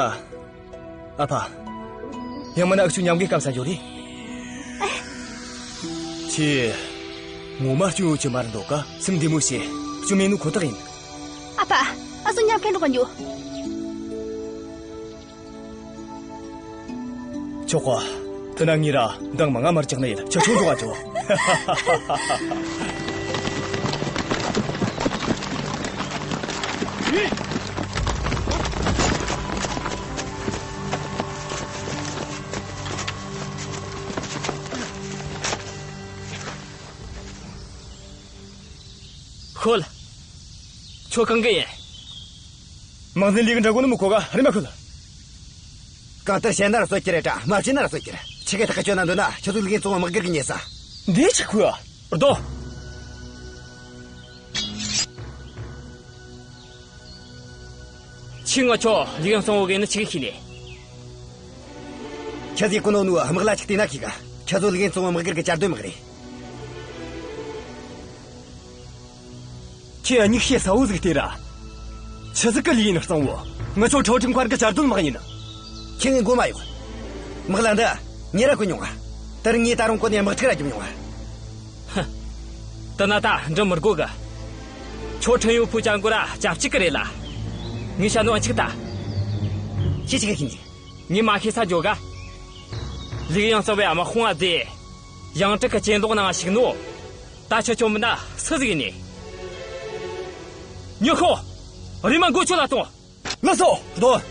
ཨ་ཕ། ཡང་མིན་ན་འུ་ཆོ་མཉམ་གི་སྐམ་ས་འགྱོ་རེ། ཁྱེད། ངོ་མ་སྐྱོན་ཡོད་རྒྱུ་མ་རེད་འདོད་ག། སེམས་བདེ་མོ་བྱོས། སྐྱོན་མེད་ནོ་ཁོ་ཐག་ཡིན། ཨ་ཕ། འུ་ཆོ་མཉམ་གི་འགྲོ་གི་འགྱོ། ཆོག་ག། དེ་ན་ངས་ར་འདང་མང་ང་མར་བཅག་ནི་ཡིན། ཁྱེད་ཆོ་འགྲོ་ག་འགྱོ། ཤོད། ཁྱོད་གང་གི་ཡིན། དམག་འཛིན་ལིའུ་གི་འདྲ་གོ་ནི་མི་གོ་ག། རེམ་མ་ཤོད། གང་ལྟར་བཤད་ན་ར་གསོད་རྒྱུ་རེད་དྲ་མ་བཤད་ན་ར་གསོད་རྒྱུ་རེད། ཆི་གི་ཐག་གཅོད་ན་འདོད་ན་ཁྱེད་ཚོ་ལིའུ་ཡང་གཙང་བོ་དམག་སྒར་གི་ཉེ་ས། འདི་ཆི་ཁུ། རྡོ། ཁྱོས་ང་ཆོ་ལིའུ་ཡང་གཙང་བོ་གི་ནི་ཆི་གི་ཤེས་ནས། ཁྱེད་ཚོས་གོ་ནོ་ནོ་དམག་ལ་ཅིག་བལྟས་ན་ཤེས་ག། ཁྱེད་ཚོ་ལིའུ་ཡང་གཙང་བོ་དམག་སྒར་གི་བཅའ་སྡོད་དམག་རེད། ཁྱོས་མྱིག་ཤེལ་གསལ་བོ་ཟིག་ལྟོས་ར། ཆི་ཟིག་གི་ལིའུ་ཡང་གཙང་བོ། ང་ཆོ་ཁྲའོ་ཁྲིན་མཁར་གི་བཅའ་སྡོད་དམག་ཡིན། ཁྱོས་ངའི་མགོ་མ་གཡོག། དམག་ལ་འདི་ངས་ར་གོ་མྱོང་ང་། དེར་ངས་ད་རུང་གོ་ནས་དམག་འཁྲུག་ར་རྒྱབ་མྱོང་ང་། ཧུ། དེ་ན་ད་འདྲི་མི་དགོས་གི། ཁྱོད་ཁྲིན་ཡུའུ་ཕུའུ་ཅན་གོ་ར་ཅབ་ཅིག་གི་རེད་ལ། ངས་བཤད་ནོ་ཨ་འཆུག་ད། ཁྱོས་ཆི་གི་ཤེས་ནི། ངས་མ་ཤེས་ས་འཇོག་ག། ལིའུ་ཡང་གཙང་བོའི་དམག་དཔུང་ང་དེ། ཡང་ཀྲིག་གི་གྱེན་ལོག་ནང་ཞུགས་ནོ། ད་ཁྱེད་ཆོ་མིན་ན་སུ་ཟིག་ཡིན་ནི། མྱི་ཤོག། རེམ་མ་མགོ་ཆུ་ལ་ཐོངས། ལགས་སོ། རྡོ།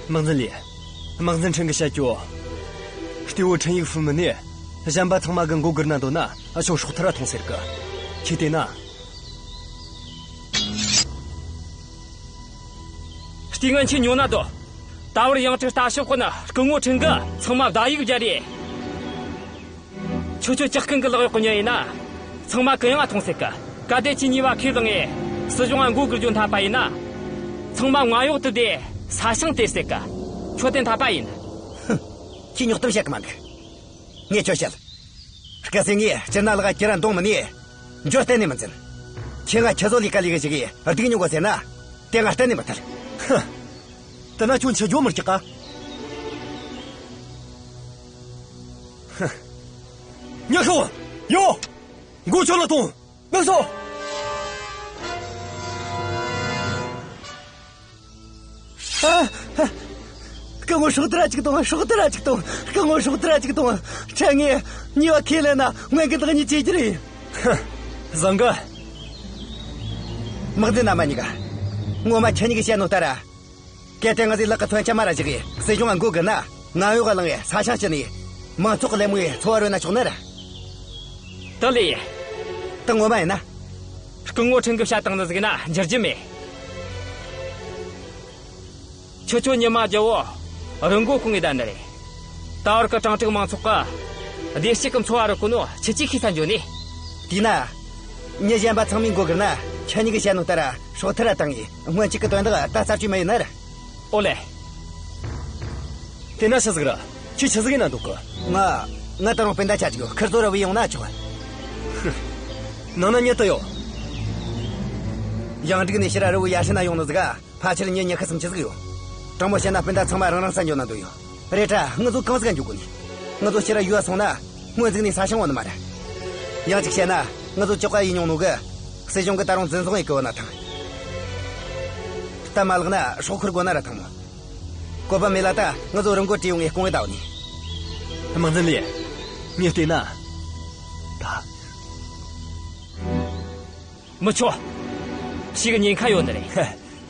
དམག་འཛིན་ལིའུ། དམག་འཛིན་ཁྲིན་གིས་བཤད་རྒྱུ། རྟེའུ་ཁྲིན་ཡུའུ་ཧྥུ་མིན་ནས་གཞན་པ་ཚང་མ་གི་མགོ་སྒུར་ན་འདོད་ན་ཨ་ཆོ་སྲོག་ཐར་ར་ཐོངས་ཟེར་གི། ཁྱོས་བལྟས་ན། ལྟས་ངན་ཁྱོས་ཉོ་ན་འདོད། ད་བར་ཡང་ཀྲིག་ལྟ་ཞོག་གོ་ན་སྐུ་ངོ་ཁྲིན་གིས་ཚང་མ་བདག་ཡིག་བརྒྱབ་རེད། ཁྱོད་ཆོ་ཇག་རྐུན་གི་ལག་གཡོག་གི་མྱི་ཡིན་ན། ཚང་མ་གུ་ཡངས་ང་ཐོངས་ཟེར་གི། གལ་ཏེ་ཁྱོས་ཉེས་པ་ཁས་བླངས་ངས་སྲིད་གཞུང་ང་མགོ་སྒུར་རྒྱུ་འཐད་པ་ཡིན་ན། ཚང་མ་མངའ་གཡོག་དུ་དེ་ས་ཞིང་སྟེར་ཟེར་གི། ཁྱོད་དེ་འཐད་པ་ཡིན། ཧུམ། ཁྱོས་རྙོག་གཏམ་བཤད་གི་མ་འདུག། ངས་ཁྱོད་བཤད། སྐུ་སྲས་ངས་སྤྱིར་ན་ལག་ཁྱེད་ར་འདོང་མི་ནུས། འགྱོ་གཏན་ནས་མི་འཛིན། ཁྱོས་ང་ཁྱེད་ཚོ་ལས་ཀ་ལས་གི་ཞིག་གིས་སྡུག་མྱོང་གོ་ཟེར་ན། དེ་ང་གཏན་ནས་མི་ཐར། ཧུམ། དེ་ན་ཁྱོད་འཆི་རྒྱུ་མི་སྐྲག་ག། ཧུམ། མྱི་ཤོག། ཡོ། མགོ་ཆུ་ལ་ཐོངས། ལགས་སོ། ཨ། ཨ། སྐུ་ངོ་སྲོག་ཐར་ར་ཅིག་ཐོངས། སྲོག་ཐར་ར་ཅིག་ཐོངས། སྐུ་ངོ་སྲོག་ཐར་ར་ཅིག་ཐོངས། ཁྲ་ངས་ཉེས་པ་ཁས་ལེན་ན་སྔོན་གི་བདག་ཉིད་བྱེད་རྒྱུ་རེད། ཧ། བཟང་གི། དམག་འཛིན་རྣམ་པ་གཉིས་ཀ། ངོ་མ་ཁྱེད་གཉིས་ཀྱིས་བཤད་ནོ་ལྟར་ར། གལ་ཏེ་ང་ཚོས་ལག་གི་མཚོན་ཆ་མར་ར་བཞག་གིས་སྲིད་གཞུང་ང་མགོ་སྒུར་ན། མངའ་གཡོག་ག་བླངས་ངས་ས་ཞིང་བསྐྱིན་ནས། མང་ཚོགས་གི་ལད་མོ་ཡི་འཚོ་བ་རོལ་ན་ཆོག་ནི་རེད། ད་ལེ། ད་ངོ་མ་ཡིན་ན། སྐུ་ངོ་ཁྲིན་གིས་བཤད་བཏང་ནི་ཟིག་ན་འགྱུར་རྒྱུ་མེད། ཁྱེད་ཆོ་ཉི་མ་རྒྱལ་བོ་རི་མགོ་སྐུང་ངེ་བསྡད་ནི་རེད། ད་བར་གི་ཀྲང་ཀྲིག་མང་ཚོགས་གི་བདེ་སྐྱིད་ཀྱི་འཚོ་བ་རོལ་གོ་ནོ་ཁྱེད་ཆོས་ཤེས་ས་འགྱོ་ནི། དེས་ན། མྱི་གཞན་པ་ཚང་མས་མགོ་སྒུར་ན། ཁྱེད་གཉིས་ཀྱིས་བཤད་ནོ་ལྟར་སྲོག་ཐར་ར་བཏང་ངེ་སྔོན་ཆད་ཀྱི་དོན་དག་ད་རྩད་གཅོད་མི་ཡེ་ནི་རེད། ཨོ་ལེ། དེ་ན་ཆི་ཟིག་ར། ཁྱོས་ཆི་ཟིག་ཡེ་ན་འདོད་གི། ང་། ང་ད་རུང་སྤུན་ཟླ་ཆ་ཅིག་ཡོད། ཁིར་ཚོ་ར་བུད་ཡོང་ན་ཆོག། ནང་ན་མྱི་དེ་ཡོད། ཡང་ཀྲིག་ནས་ཕྱིར་ར་རི་བོ་ཡ་ཧྲི་ན་ཡོང་ནི་ཟིག་ག། ཕལ་ཆེར་མྱི་ཉི་ཤུ་སུམ་ཅུ་ཟིག་ཡོད། དྲང་མོ་བཤད་ན་སྤུན་ཟླ་ཚང་མ་རང་རང་ས་འགྱོ་ན་འདོད་ཡོད། རེད་དྲ་ང་ཚོ་གང་ཟིག་ག་འགྱོ་དགོས་ནི། ང་ཚོ་ཕྱིར་ར་ཡུལ་སོང་ན་སྔོན་ཟིག་ནས་ས་ཞིང་བ་ནི་མ་རེད། ཡང་ཅིག་བཤད་ན་ང་ཚོ་ཅོག་ག་ཡེ་མྱོང་ནོ་གི། སྲིད་གཞུང་གིས་ད་རུང་འཛིན་བཟུང་ཡེ་གི་བོ་ན་ཐང་། སྟབས་མ་ལེགས་ན་སྲོག་ཁུར་དགོས་ན་ར་ཐང་མོ། བཀོད་པ་མེད་ལ་ད་ང་ཚོ་རི་མགོ་བྲོས་ཡོང་ངེ་སྐུང་ངེ་ད་བོ་ནི། དམག་འཛིན་ལི། ངས་བལྟས་ན། ད། མི་ཆོག། ཞིག་ཉེན་ཁ་ཡོད་ནི་རེད།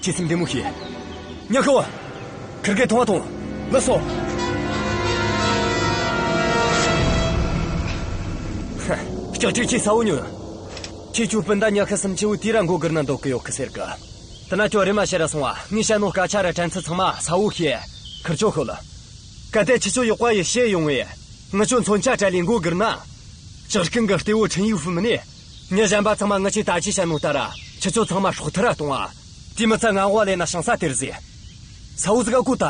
ཁྱེད་སེམས་བདེ་མོ་བྱོས། ཉག་ཤོག། ཁིར་གེ་ཐོང་བ་ཐོང་། ལགས་སོ། ཧ། ལྕགས་ཀྲིག་ཁྱོས་གསལ་བོ་ཉོན། ཁྱེད་ཆོ་སྤུན་ཟླ་ཉི་ཤུ་སུམ་ཅུ་བོ་དེ་ར་མགོ་སྒུར་ན་འདོད་གི་ཡོད་གི་ཟེར་གི། དེ་ན་ཁྱོད་རེམ་མ་ཕྱིར་ར་སོང་བ། ངས་བཤད་ནོ་སྐད་ཆ་ར་དྲན་ཚུལ་ཚང་མ་གསལ་བོ་བྱོས། ཁིར་ཆོ་ཤོད་ལ། གལ་ཏེ་ཁྱེད་ཆོ་ཡག་པ་ཡེ་བཤད་ཡོང་བས། ང་ཆོ་མཚོན་ཆ་སྤྲད་ལས་མགོ་སྒུར་ན། ཇག་རྐུན་གི་གཏེ་བོ་ཁྲིན་ཡུས་ཧྥུ་མིན་ནས། མྱི་གཞན་པ་ཚང་མ་ང་ཆོས་ད་ཅི་བཤད་ནོ་ལྟར་ར། ཁྱེད་ཆོ་ཚང་མ་སྲོག་ཐར་ར་གཏོང་ང་། དེ་མི་ཚད་ང་འོག་ལས་ན་ཞིང་ས་སྟེར་ཟེ། གསལ་བོ་ཟིག་ག་གོ་ད།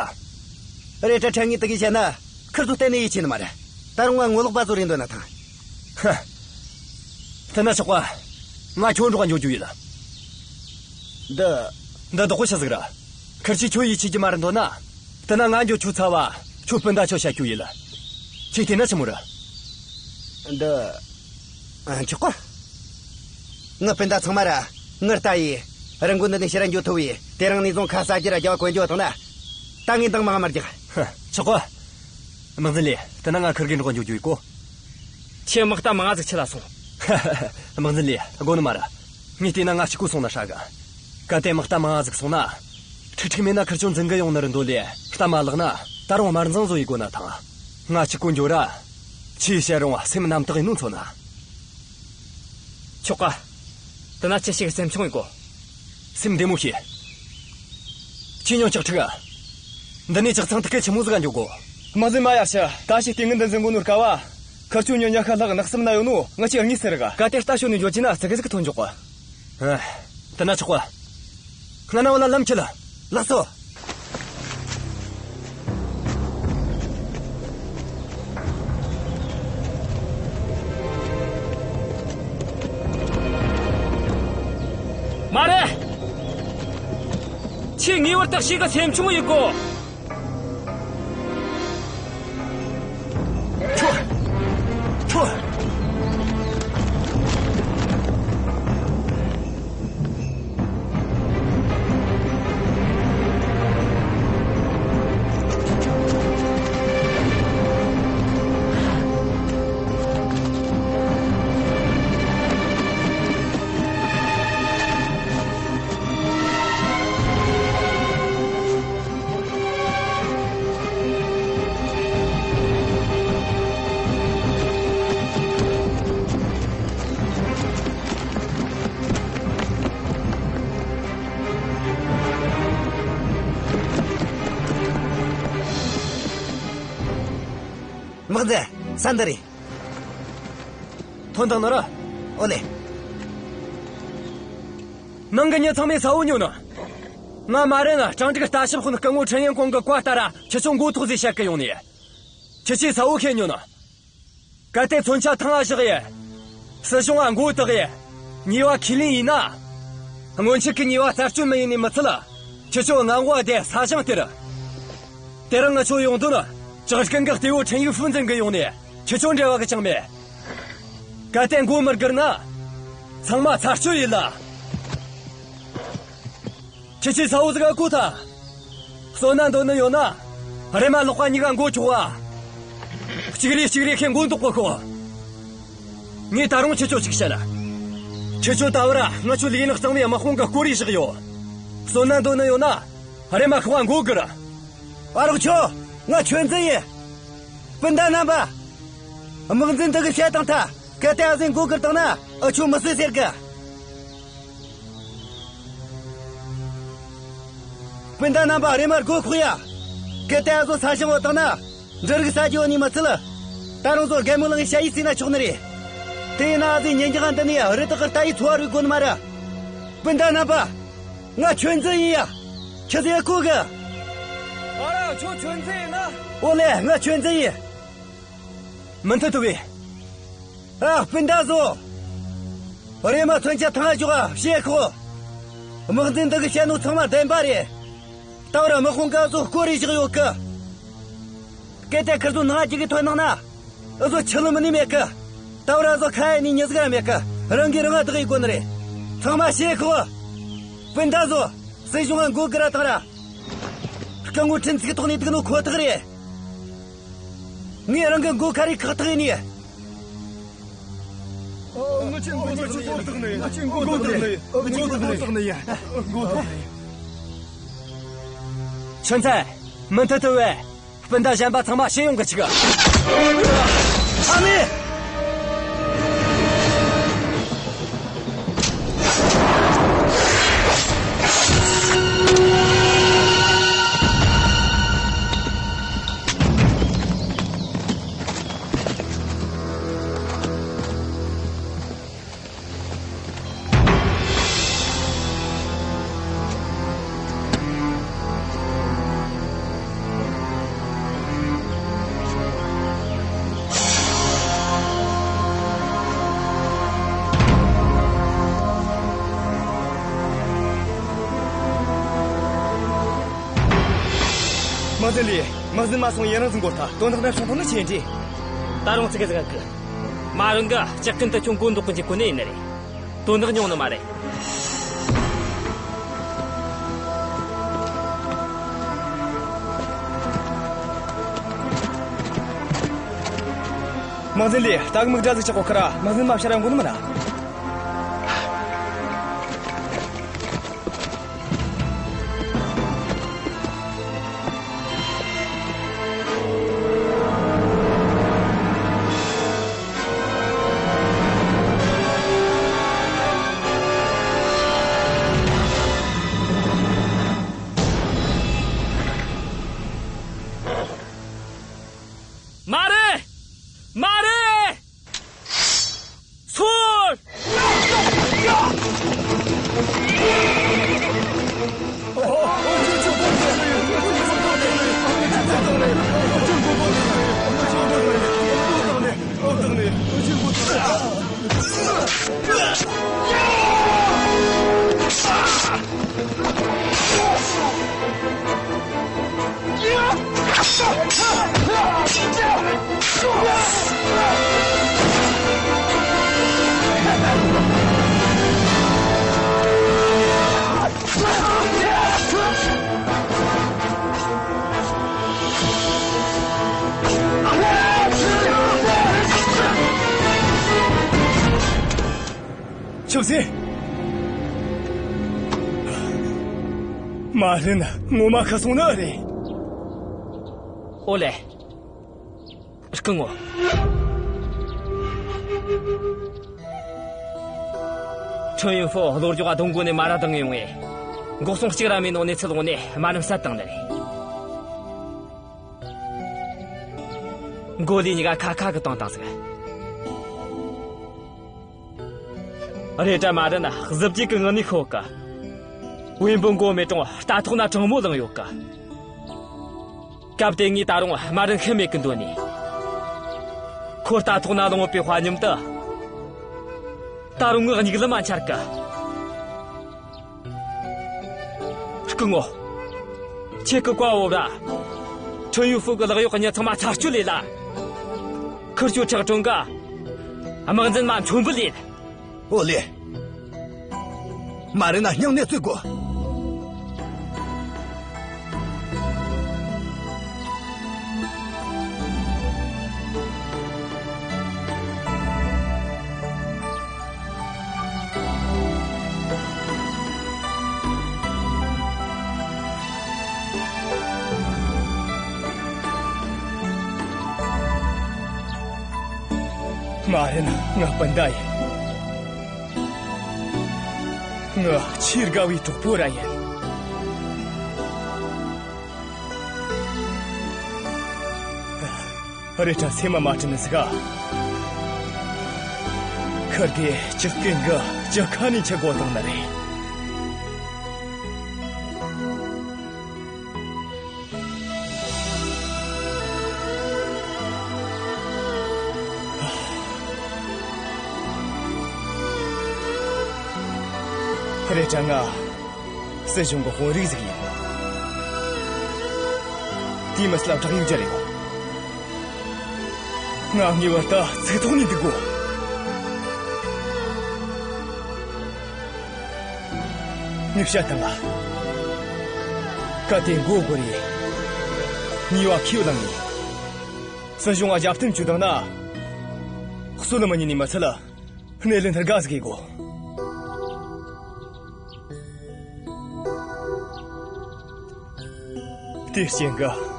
རེད་དྲ་ཁྲ་ངས་དེ་གི་བཤད་ན། ཁིར་ཚོ་གཏན་ནས་ཡིད་ཆེས་ནི་མ་རེད། ད་རུང་ང་ངོ་ལོག་པ་ཚོ་རེད་འདོད་ན་ཐང་། ཧ། དེ་ན་ཆོག་ག། ང་ཁྱོད་འགྲོགས་འགྱོ་རྒྱུ་ཡིན། འདི། འདི་བདག་པོ་ཆི་ཟིག་ར། ཁིར་ཆོས་ཁྱོད་ཡིད་ཆེས་རྒྱུ་མ་རེད་འདོད་ན། དེ་ན་ང་འགྱོ་ཆོག་ཚར་བ། ཁྱོད་སྤུན་ཟླ་ཆོ་བཤད་རྒྱུ་ཡིན། ཁྱེད་དེ་ན་ཆི་མོ་ར། འདི། ཨ། ཆོག་ག། ངའི་སྤུན་ཟླ་ཚང་མ་ར་ངའི་རྟ་ཡིས་རི་མགོ་འདི་ནས་ཕྱིར་ར་འགྱོ་ཐུབ་བས། དེ་རིང་ནས་བཟུང་ཁ་ཟ་རྒྱུ་ར་རྒྱབ་བ་གོན་རྒྱུ་བཏང་ན། ད་ངས་འདང་མང་མ་རྒྱག། ཧ། ཆོག་ག། དམག་འཛིན་ལི། དེ་ན་ང་ཁིར་གེ་འགྲོགས་འགྱོ་རྒྱུ་ཡིན་གོ། ཁྱེད་དམག་རྟ་མང་ང་ཟིག་ཆི་ལ་སོང་། ཧ་ཧ་ཧ། དམག་འཛིན་ལི། དགོས་ནི་མ་ར། ངས་བལྟས་ན་ང་གཅིག་པོ་སོང་ན་ཧྲ་གི། གལ་ཏེ་དམག་རྟ་མང་ང་ཟིག་སོང་ན། ཁྲིག་ཁྲིག་མེད་ན་ཁིར་ཆོ་འཛིན་གི་ཡོང་ནི་རེད་འདོད་ལི། སྟབས་མ་ལེགས་ན་ད་རུང་དམར་འཛིང་བཟོ་ཡེ་དགོས་ན་ཐང་། ང་གཅིག་པོ་འགྱོ་ར། ཆི་བཤད་རུང་སེམས་རྣམ་དག་ཡིན་ནོ་མཚོན་ན། ཆོག་ག། དེ་ན་ཁྱེད་ཞིག་སེམས་ཆུང་ཡེ་གོ། སེམས་བདེ་མོ་བྱོས། ཁྱེད་ཉོན་ལྕགས་ཁྲི་ག། འདི་ནས་ལྕགས་ཚང་ཐུག་གི་ཆི་མོ་ཟིག་ག་འགྱོ་གོ། དམག་འཛིན་མ་ཡར་ཞུ། ད་ཅི་ལྟས་ངན་འདི་འཛིན་གོ་ནོ་དཀའ་བ། ཁིར་ཆོ་མྱི་ཉི་ཤུ་ལྷག་ནགས་གསེབ་ན་ཡོད་ནོ་ང་ཆོས་དངོས་ཟེར་ག། གལ་ཏེ་རྟ་ཞོན་ནས་འགྱོ་རྒྱུ་ན་ཙི་གེ་ཟིག་ཐོན་འཇོག་ག། ཨ། དེ་ན་ཆོག་ག། སྔ་ན་བ་ལ་ལམ་ཁྱེར། ལགས་སོ། མ་རེད། ཁྱེད་ངེས་པར་དུ་ཞིག་གི་སེམས་ཆུང་ཡེ་དགོ། ཁྱོད། ཁྱོད། དམག་འཛིན། ས་འདི་རེད། ཐོན་དང་ནོར། ཨོ་ལེ། ནང་གི་མྱི་ཚང་མས་གསལ་བོ་ཉོན་ནོ། ང་མ་རེད་ན་ཀྲང་ཀྲིག་ལྟ་ཞིབ་དཔོན་སྐུ་ངོ་ཁྲིན་ཡན་ཀོང་གི་བཀའ་ལྟར་ཁྱེད་ཆོ་མགོ་ཐོག་ཟིག་བཤད་གི་ཡོང་ནི། ཁྱེད་ཆོས་གསལ་བོ་བྱས་ཉོན་ནོ། གལ་ཏེ་མཚོན་ཆ་ཐང་ང་བཞག་ཡེ། སྲིད་གཞུང་ང་མགོ་བཏགས་ཡེ། ཉེས་པ་ཁས་ལེན་ཡེ་ན། སྔོན་ཆད་ཀྱི་ཉེས་པ་རྩད་གཅོད་མི་ཡེ་ནི་མི་ཚད་ལ། ཁྱེད་ཆོ་ང་འོག་བསྡད་ས་ཞིང་སྟེར། དེ་རིང་ང་ཆོ་ཡོང་དོན་ནི། ཇག་རྐུན་གི་གཏེ་བོ་ཁྲིན་ཡུས་ཧྥུ་འཛིན་གི་ཡོང་ནི། ཁྱེད་ཆོ་འབྲེལ་བ་གི་ཅང་མེད། གལ་ཏེ་མགོ་མི་སྒུར་ན། ཚང་མ་ཚར་གཅོད་ཡེ་ལ། ཁྱེད་ཆོས་གསལ་བོ་ཟིག་ག་གོ་ཐལ། གསོད་ན་འདོད་ནི་ཡོད་ན། རེམ་མ་ལག་པ་གཉིས་ཀ་མགོ་འཁྱོག་ག། གཅིག་རེ་གཅིག་རེ་ཁྱེད་མགོ་འདོགས་གི་ཤོག། ངས་ད་རུང་ཁྱེད་ཆོ་གཅིག་བཤད། ཁྱེད་ཆོ་ད་བར་ང་ཆོ་ལས་ནག་གཙང་བའི་དམག་དཔུང་གི་སྐོར་ར་བཞག་ཡོད། གསོད་ན་འདོད་ནི་ཡོད་ན། རེམ་མ་ཤོག་ག་མགོ་སྒུར། ཨ་རོགས་ཆོ། ང་ཆོས་འཛིན་ཡིན། སྤུན་ཟླ་རྣམ་པ། དམག་འཛིན་དེ་གིས་བཤད་བཏང་ཐལ། གལ་ཏེ་འུ་ཟོས་མགོ་སྒུར་བཏང་ན་འུ་ཆོ་མི་སྲིད་ཟེར་གི། སྤུན་ཟླ་རྣམ་པ། རེམ་མ་སྒོ་ཕྱེ་ཡ། གལ་ཏེ་འུ་ཟོ་ས་ཞིང་བུད་བཏང་ན། འབྲུ་རིགས་ཟ་རྒྱུ་ཡོད་ནི་མི་ཚད། ད་རུང་ཟོ་རྒན་མོ་ལགས་ཀྱི་ཞ་ཡི་བརྩིས་ན་ཆོག་ནི་རེད། དེ་ཡིན་ན་འུ་ཟོས་ཉིན་རྒྱུན་འདི་ནས་རི་དྭགས་ཀྱི་རྟ་ཡི་འཚོ་བ་རོལ་དགོས་ནི་མ་རེད། སྤུན་ཟླ་རྣམ་པ། ང་ཆོས་མཛད་ཡིན་ཡ། ཁྱེད་ཚོས་གོ་གི། ཨ་ར། ཁྱོད་ཆོས་མཛད་ཡིན་ན། ཨོ་ལེ། ང་ཆོས་མཛད་ཡིན། མུ་མཐུད་དུ་བོས། ཨ། སྤུན་ཟླ་ཚོ། རེམ་མ་མཚོན་ཆ་ཐང་ཞོག་ཞེ་ཁོ། དམག་འཛིན་འདི་གིས་བཤད་ནོ་ཚང་མ་བདེན་པ་རེད། ད་བར་དམག་དཔུང་ག་ཚོད་བསྐོར་རེ་བཞག་ཡོད་གི། གལ་ཏེ་ཁིར་ཚོ་ནང་ང་ཅིག་གིས་ཐོན་གནང་ན། འུ་ཚོ་ཆི་ལ་མི་ནི་མེད་གི། ད་བར་འུ་ཚོ་ཁ་ཡ་ནི་མྱི་ཟིག་ར་མེད་གི། རང་གིས་རང་ང་བདག་ཡེད་དགོས་ནི་རེད། ཚང་མ་ཞེ་ཁོ། སྤུན་ཟླ་ཚོ། སྲིད་གཞུང་ང་མགོ་སྒུར་ར་བཏང་ར། སྐུ་ངོ་ཁྲིན་ཚིག་ཐོག་ནས་འདུག་ནོ་ཁོ་ཐག་རེད། ངས་རང་གི་མགོ་ཁ་རས་ཁག་ཐེག་ནས། ཆོས་མཚན། མུ་མཐུད་དུ་བོས། སྤུན་ཟླ་གཞན་པ་ཚང་མ་ཕྱིར་ཡོང་གི་ཆུག། ཨ་མས། དམག་འཛིན་ལི། དམག་འཛིན་མ་སོང་ཡུན་རིང་ཟིག་འགོར་ཐལ། དོན་དག་འདྲ་བྱུང་ཐལ་ནི་ཆི་འདྲ། ད་རུང་ཚིག་གི་ཟིག་གི། མ་རུང་གི་ལྕགས་ཀུན་ཏུ་ཁྱོད་མགོ་འདོགས་གི་འཇུག་གོ་ནི་ཡིན་ནི་རེད། དོན་དག་ཉུང་ནི་མ་རེད། དམག་འཛིན་ལི། ད་གི་མིག་འདྲ་ཟིག་ཆག་གོ་ཁ་ར། དམག་འཛིན་མ་ཕྱིར་ར་འགོ་ནི་མིན་ན། མ་རེད། མ་རེད། སོར། ཆུབ་ཟིན། མ་རེད་ན་ངོ་མ་ཤི་སོང་ནི་རེད། ཨོ་ལེ། སྐུ་ངོ། ཁྲོན་ཡུན་ཧྥུ་གློ་རྒྱག་གདོང་མགོ་ནས་མ་ར་ལྡང་ཡོང་ངས། འགོག་སྲུང་གཅིག་ར་མེད་ནོ་གནས་ཚུལ་འོང་ནས་དམའ་རིམ་བསད་བཏང་ནི་རེད། མགོ་ལུས་གཉིས་ཀ་ཁ་ཁ་གི་བཏང་བཏང་ཟིག། རེད་དྲ་མ་རེད་ན་གཟི་བརྗིད་གི་ངང་ནས་ཤོད་གི། བེམ་པོ་མགོ་མེད་གྲོང་རྟ་ཐོག་ན་དྲང་མོ་ལངས་ཡོད་གི། སྐབས་དེ་ངས་ད་རུང་དམའ་རིམ་ཤི་མེད་གི་འདོད་ནས། ཁོ་རྟ་ཐོག་ན་ལངས་ཡོད་པའི་དཔའ་ཉམས་དེ། ད་རུང་ངའི་མྱིག་ལམ་མ་འཆར་གི། སྐུ་ངོ། ཁྱེད་ཀྱི་བཀའ་འོག་ར། ཁྲོན་ཡུ་ཧྥུ་གི་ལག་གཡོག་གཉིས་ཚང་མ་ཚར་གཅོད་ལས་ལ། ཁིར་ཆོ་ཁྲག་དྲོན་ག། དམག་འཛིན་མ་མཆོད་འབུལ་ལས། ཨོ་ལེ། མ་རེད་ན་སྙིང་ནས་བརྩི་དགོས། མ་རེད། ང་སྤུན་ཟླ་ཡིན། ང་ཆེས་དགའ་བའི་གྲོགས་པོ་ར་ཡིན། རེད་དྲ་སེམས་མ་མ་དྲན་ནི་ཟིག་ག་ཁིར་གེ་ཇག་རྐུན་གི་ཇག་ཁ་ནས་ཁྱེར་གོ་བཏང་ནི་རེད། རེད་དྲ་ང་སྲིད་གཞུང་གི་དཔོན་རིགས་ཟིག་ཡིན། དེའི་མི་སྲིད་ལ་བྲག་ཡིག་སྦྱར་ཡོད། ང་ངེས་པར་དུ་ཚིག་ཐོག་ནས་འདུག་དགོས། ངས་བཤད་བཏང་ང་། གལ་ཏེ་མགོ་སྒུར་རེ། ཉེས་པ་ཁས་བླངས་ནས། སྲིད་གཞུང་ང་རྒྱབ་རྟེན་བཅོལ་བཏང་ན། གསོད་མི་ཉན་ནི་མི་ཚད་ལ། སྣེ་ལེན་དགའ་ཟིག་གི་དགོས། དེའི་རྐྱེན་གྱིས།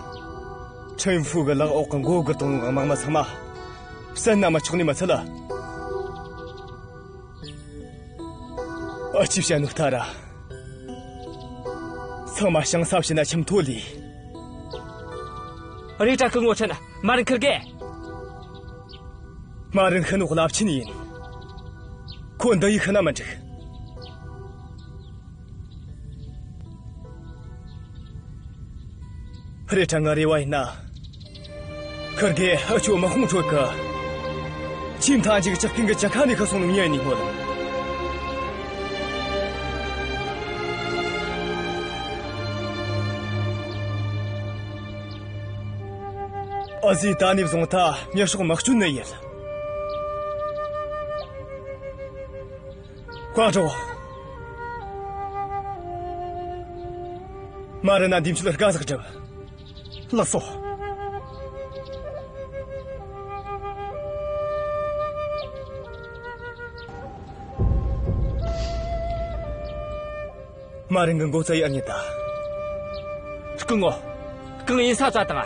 ཁྲིན་ཧྥུ་གི་ལག་འོག་གི་མགོ་སྒུར་བཏང་ནོ་གི་དམག་མི་ཚང་མ། བསད་ན་མི་ཆོག་ནི་མི་ཚད་ལ། ཨ་ཅེས་བཤད་ནོ་ལྟར། ཚང་མ་ཞིང་ས་བྱིན་ན་ཁྱིམ་ཐོ་ལས། རེད་དྲ་སྐུ་ངོ་ཁྲིན། མ་རེད་ཁིར་གེ། མ་རེད་ཤི་ནོ་རླབས་ཆེན་ཡིན། ཁོ་འདི་ཡིས་ཤི་ན་མི་འགྲིག། རེད་དྲ་ང་རེ་བ་ཡིན་ན། ཁིར་གེ་ཨ་ཅོ་དམག་དཔུང་ཁྲོད་གི། ཆེས་མཐའ་མཇུག་ཇག་རྐུན་གི་ཇག་ཁ་ནས་ཤི་སོང་ནོ་མྱི་ཡིན་ནི་སྨོན། ཨ་ཟི་ད་ནས་བཟུང་ད་མྱི་སྲོག་མི་གཅོད་ནི་ཡིན། ཀོང་ཀྲོའུ། མ་རེད་ན་འདི་མཆོད་དཀའ་ཟིག་སྒྲུབ། ལགས་སོ། མ་རེད་གི་མགོ་བཙལ་ཡི་ཨེ་རྙེད་ད། སྐུ་ངོ། གང་ཡིན་ས་བཙལ་བཏང་།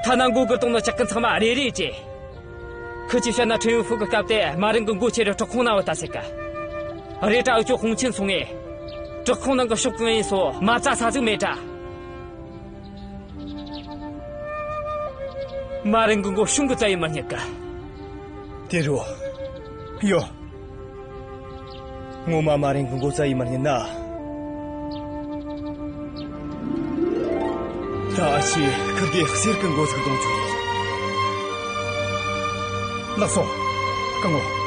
ཐ་ན་མགོ་སྒུར་བཏང་ནོ་ཇག་རྐུན་ཚང་མ་རེ་རེ་བྱས། ཁི་ཆོས་བཤད་ན་ཁྲིན་ཧྥུ་གི་སྐབས་དེ་མ་རེད་གི་མགོ་ཁྱེར་རེ་བྲག་ཁུང་ནང་བུད་ད་ཟེར་གི། རེད་དྲ་ཨ་ཅོ་དཔུང་ཆེན་སོང་ངས། བྲག་ཁུང་ནང་གི་ཕྱོགས་གང་ཡིན་སོ་མ་བཙལ་ས་ཟིག་མེད་དྲ། མ་རེད་གི་མགོ་གཞུང་གི་བཙལ་ཡི་མི་རྙེད་གི། དེ་རུ། ཡོ། ངོ་མ་མ་རེད་གི་མགོ་བཙལ་ཡི་མི་རྙེད་ན། ད་ཨ་ཅེ་ཁིར་གེ་གསེར་གི་མགོ་ཟིག་གཏོང་རྒྱུ་ཡིན། ལགས་སོ། སྐུ་ངོ།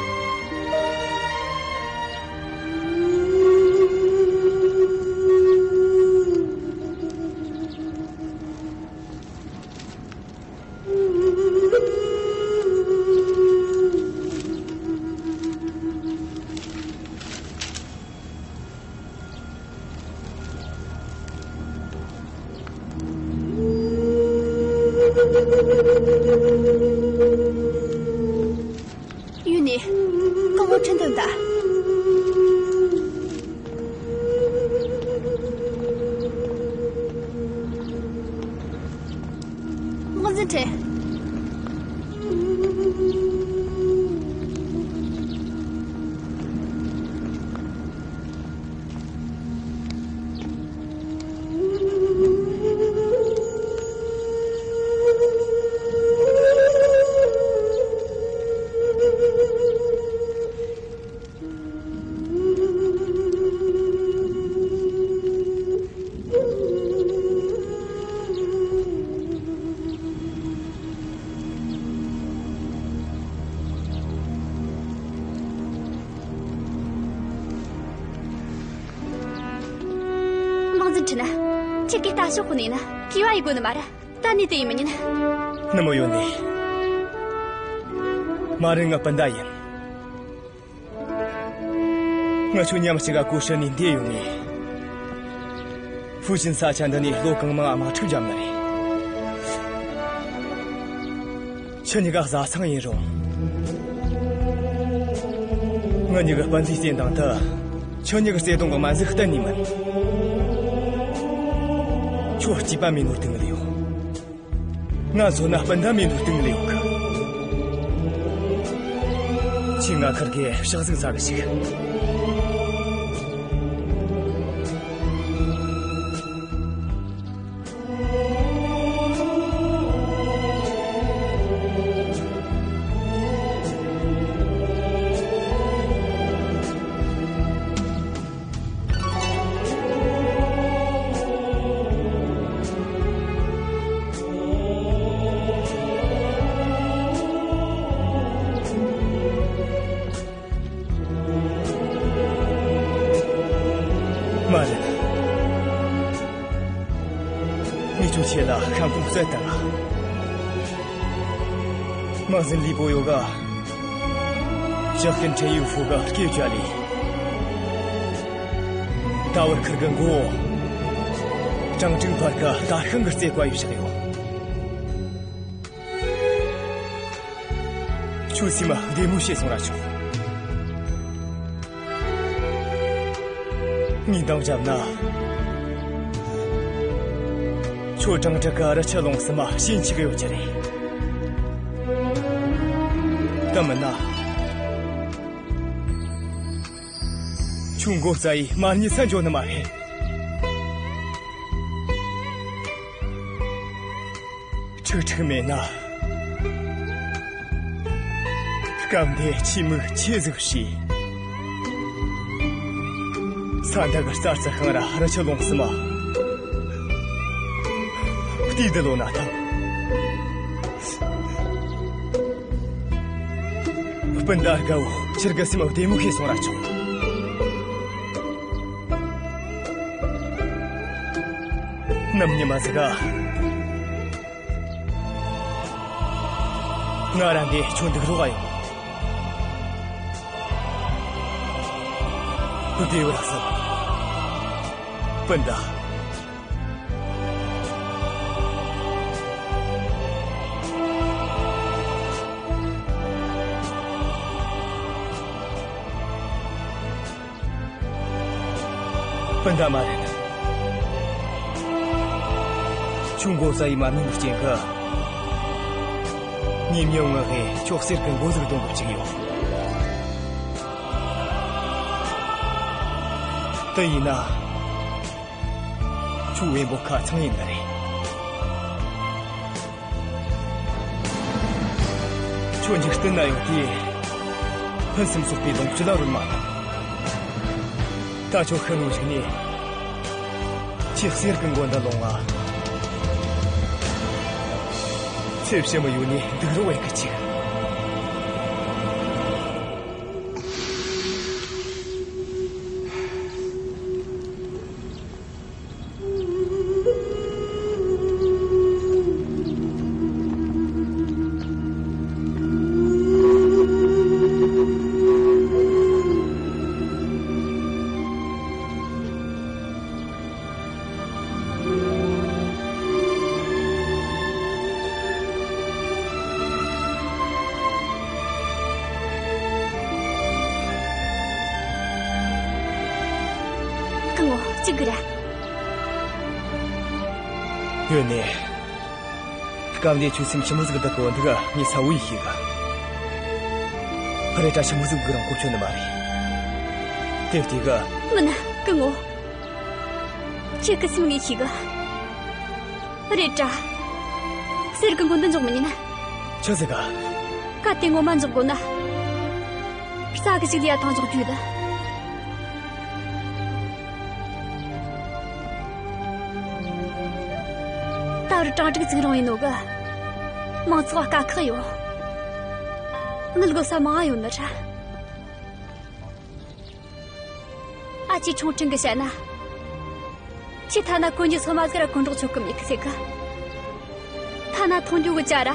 ཡུན་ནི། སྐུ་ངོ་ཁྲིན་དོན་ད། དབང་འཛིན་ཁྲིན། དམག་འཛིན་ཁྲིན། ཁྱེད་ཀྱིས་ལྟ་ཞོག་ཁོ་ནས་ན་གུས་པ་ཡི་དགོས་ནི་མ་རེད། ད་ནི་དེ་ཡིན་མི་ཉན། ནུ་མོ་ཡོད་ནི། མ་རེད་ང་སྤུན་ཟླ་ཡིན། ང་ཆོ་མཉམ་གཅིག་ག་གོ་ཧྲི་ནས་འདས་ཡོང་ངས། ཧྥུ་ཅན་ས་ཆ་འདི་ནས་ལོ་གང་མང་དམག་འཁྲུག་བརྒྱབ་ནི་རེད། ཁྱེད་གཉིས་ཀ་བཟའ་ཚང་ཡིན་རུང་། ང་གཉིས་ཀྱི་སྤུན་ཟླའི་བརྩེ་འདང་དེ། ཁྱེད་གཉིས་ཀྱི་བརྩེ་དུང་གི་མ་འཛུགས་གཏན་ནས་མིན། ཁྱོད་སྐྱེས་པ་མེད་ནོ་སྟེང་ལ་ཡོད། ང་མཚོན་ན་སྤུན་ཟླ་མེད་ནོ་སྟེང་ལ་ཡོད་གི། ཁྱོས་ང་ཁུར་གེ་ཕྱག་ཟིག་འཚལ་གི་ཆུག། མ་རེད། ངས་ཁྱོའི་ཆེད་ལ་ཤམ་པོ་བཙལ་བཏང་ང་། དམག་འཛིན་ལི་པོ་ཡོ་ག་ཇག་རྐུན་ཁྲེ་ཡུ་ཧྥུ་གི་སྐེ་བཅད་ལས། ད་བར་ཁུར་གི་མགོ་བོ་ཀྲང་ཀྲིག་བར་གི་དར་ཤིང་གིས་རྩེ་བཀབ་ཡས་བཞག་ཡོད། ཁྱོའི་སེམས་བདེ་མོ་བྱས་སོང་ར་ཆོག། ངས་འདང་བརྒྱབ་ན། ཁྱོད་ཀྲང་ཀྲིག་གི་རི་ཆུ་ཀླུང་གསུམ་མ་ཞེན་ཆགས་ཡོད་རྒྱུ་རེད། དེ་མིན་ན། ཁྱོའི་མགོ་བཙལ་ཡས་མ་རྙེད་ས་འཇོག་ནི་མ་རེད། ཁྲིག་ཁྲིག་མེད་ན། སྐབས་འདིར་ཆེས་མིག་ཆེ་ཟིག་བྱས། ས་འདི་གི་རྩྭ་རྩི་ཤིང་ར་རི་ཆུ་ཀླུང་གསུམ་མ་བལྟས་བསྡད་ལོ་ན་ཐང་། སྤུན་ཟླ་དགའ་བོ། ཁྱོད་ཀྱི་སེམས་བདེ་མོ་བྱས་སོང་ར་ཆོག། ནམ་ཉི་མ་ཟིག་ག་ང་ར་འདིར་ཁྱོད་འདུག་རོགས་ཡོང་། བདེ་བར་གསོན། སྤུན་ཟླ། སྤུན་ཟླ་མ་རེད། ཁྱོའི་མགོ་བཙལ་ཡས་མ་རྙེད་ནོའི་རྐྱེན་གིས། ཉེ་མོ་ངའི་ཁྱོའི་གསེར་གྱི་མགོ་ཟིག་འདོན་གི་བཅུག་ཡོད། དེ་ཡིན་ན། ཁྱོའི་བེམ་པོ་ཁ་ཚང་ཡིན་ནི་རེད། ཁྱོད་འཇིག་རྟེན་ན་ཡོད་དུས། ཕུན་སུམ་ཚོགས་པའི་ལོངས་སྤྱོད་ལ་རོལ་མ་ཐུབ། ད་ཁྱོད་ཤི་ནོའི་གཞུག་ནས། ཁྱོས་གསེར་གྱི་མགོ་འདི་ལོངས་ང་། ཚེ་ཕྱི་མ་ཡོད་ནས་འདུག་རོགས་ཡེད་གི་ཆུག། སྐུ་ངོ། གཅིག་གི་ར། ཡོད་ནི། སྐབས་འདིར་ཁྱོད་སེམས་ཆི་མོ་ཟིག་སྡུག་གོ་འདུག་ངས་གསལ་བོ་ཡེ་ཤེས་གི། རེད་དྲ་ཆི་མོ་ཟིག་སྡུག་རུང་གོ་ཆོད་ནི་མ་རེད། དེ་བལྟས་གི། མིན། སྐུ་ངོ། ཁྱེད་ཀྱི་སེམས་ངས་ཤེས་གི། རེད་དྲ། གསེར་གྱི་མགོ་འདི་འཇོག་མི་ཉན། ཆི་ཟིག་ག་གལ་ཏེ་ངོ་མ་འཇོག་དགོས་ན། རྩྭ་གི་ཞིག་ལས་ཡ་ཐང་འཇོག་རྒྱུ་ཡོད། ད་རུ་ཀྲང་ཀྲིག་བཙུགས་རུང་ཡིན་ནོ་གི། མང་ཚོགས་དཀའ་ཁག་ཡོད། དངུལ་དགོས་ས་མང་ང་ཡོད་ནི་ར། ཨ་ཅེ་ཆུང་ཕྲན་གིས་བཤད་ན། ཁྱེད་ཐ་ན་གོན་རྒྱུ་སོ་མ་ཟིག་ར་གོན་རོགས་ཆོག་གི་མེད་གི་ཟེར་གི། ཐ་ན་འཐུང་རྒྱུ་གི་ཇ་ར།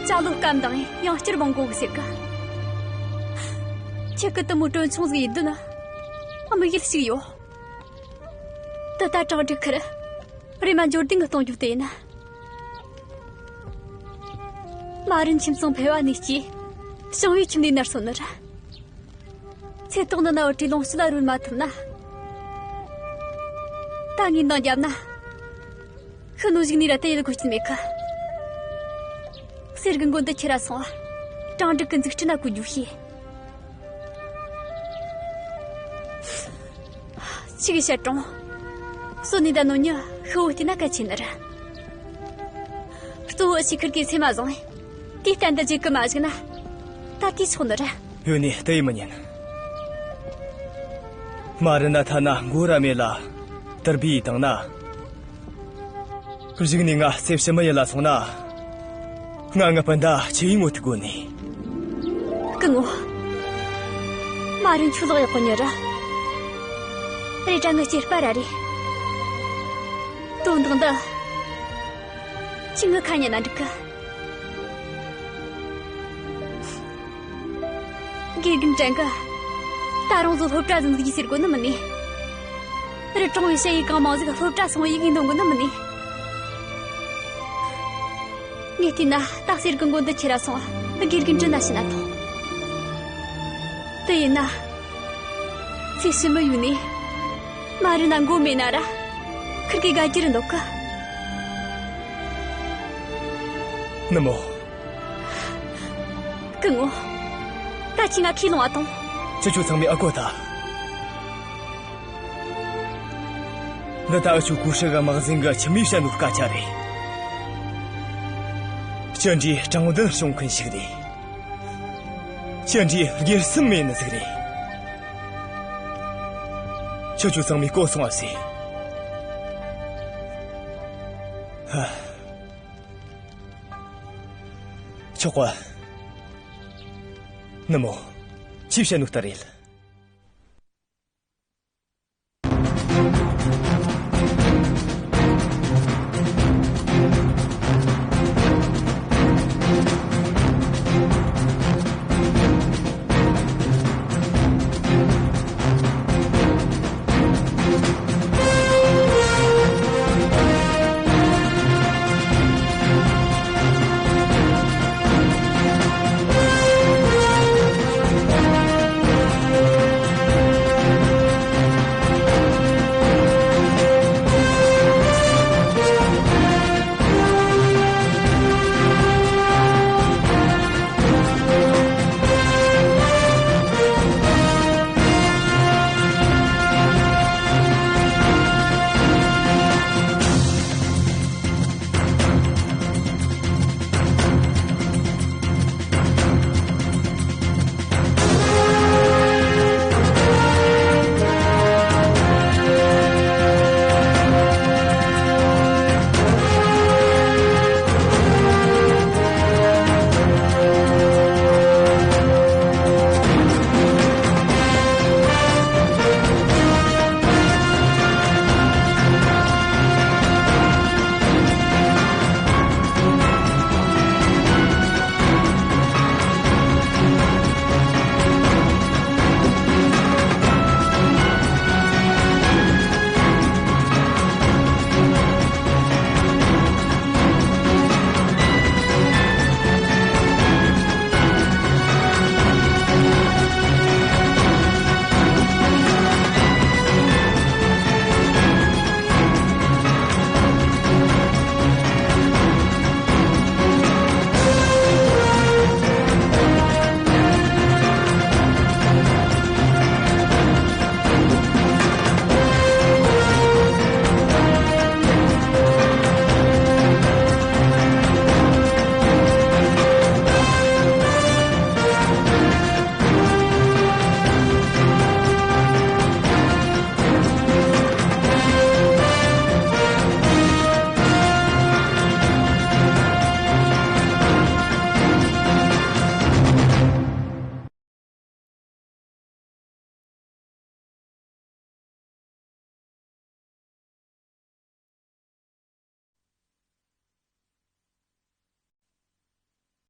ཇ་ལོ་སྐམ་དང་ཡང་བསྐྱར་འབུངས་དགོས་གི་ཟེར་གི། ཁྱེད་ཀྱི་དེ་མོ་གྲོན་ཆུང་ཟིག་ཡིན་དུས་ན། དམིགས་ཡུལ་ཞིག་ཡོད། དེ་ད་ཀྲང་ཀྲིག་ཁུར་རེམ་མ་འབྱོར་ལྡན་གི་གཏོང་རྒྱུ་དེ་ཡིན། མ་རིན་ཁྱིམ་ཚང་ཕལ་བ་ནས་སྐྱེས། ཞིང་བའི་ཁྱིམ་ནས་ནར་སོན་ནི་ར། ཚེ་ཐོག་ནི་ན་བུ་ཁྲིའི་ལོངས་སྤྱོད་ལ་རོལ་མ་ཐུབ་ན། ད་ངས་འདང་བརྒྱབ་ན། ཤི་ནོའི་གཞུག་ནས་ར་དེ་ཡེད་དགོས་རྒྱུ་མེད་གི། གསེར་གྱི་མགོ་འདི་ཁྱེར་ར་སོང་ང་། ཀྲང་ཀྲིག་གི་འཛུགས་སྐྲུན་ན་བཀོལ་རྒྱུ་བྱོས། ཁྲིག་བཤད་རུང་། སོ་ནི་ད་ནོ་ཉི་ཤི་བོ་བལྟས་ན་གལ་ཆེ་ནི་རེད། གཙོ་བོ་ཕྱི་ཁུར་གི་སེམས་མ་བཟང་། དེ་གཏན་དུ་བརྗེད་གི་མ་བཞག་ན། ད་དེ་ཆོག་ནི་རེད། ཡོད་ནི་དེ་ཡི་མི་ཉན། མ་རི་ན་ཐ་ན་མགོ་ར་མེད་ལ། དར་བུས་བཏང་ན། གཞུག་ནས་ང་སེམས་ཕྱི་མི་ཡུལ་ལ་སོང་ན། ང་ངི་སྤུན་ཟླ་ཆི་ཡིས་ངོ་ཐུག་དགོས་ནི། སྐུ་ངོ། མ་རིན་ཆུ་ལག་ཡག་པོ་ཉོ་ར། རེད་དྲ་ངི་སྐྱེས་པ་ར་རེད། དོན་དག་འདི། ཁྱི་ངི་ཁ་ཉན་ན་འགྲིག་གི། དགེ་རྒན་དྲན་གི། ད་རུང་ཟོ་སློབ་གྲྭ་ཟིག་འཛུགས་རྒྱུ་ཟེར་དགོས་ནི་མིན་ནི། རི་གྲོང་བའི་ཞ་ཡི་གང་མང་ཟིག་སློབ་གྲྭ་སོང་ཡི་གེ་འདོན་དགོས་ནི་མིན་ནི། ངས་བལྟས་ན་ད་གསེར་གི་མགོ་འདི་ཁྱེར་ར་སོང་། དགེ་རྒན་དྲིན་ན་ཕྱིན་ན་ཐོངས། དེ་ཡིན་ན། ཚེ་ཕྱི་མི་ཡུལ་ནས། མ་རི་ན་མགོ་མེད་ན་ར། ཁུར་གི་དགའ་རྒྱུ་རེད་འདོད་གི། ནུ་མོ། སྐུ་ངོ། ད་ཁྱོས་ང་ཁས་ལོངས་ང་ཐོངས། ཁྱེད་ཆོ་ཚང་མས་ཨེ་གོ་ཐལ། འདི་ད་འུ་ཆོ་ཀུ་ཧྲི་གི་དམག་འཛིན་གི་ཁྱིམ་མིས་བཤད་ནོ་སྐད་ཆ་རེད། ཅི་འདྲའི་དྲང་བདེན་སྲུང་མཁན་ཞིག་རེད། ཅི་འདྲའི་སྒེར་སེམས་མེད་ནི་ཟིག་རེད། ཁྱེད་ཆོ་ཚང་མས་གོ་སོང་ང་ཟེར། ཧ། ཆོག་གི། ནུ་མོ། ཁྱོས་བཤད་ནོ་ལྟར་རེད།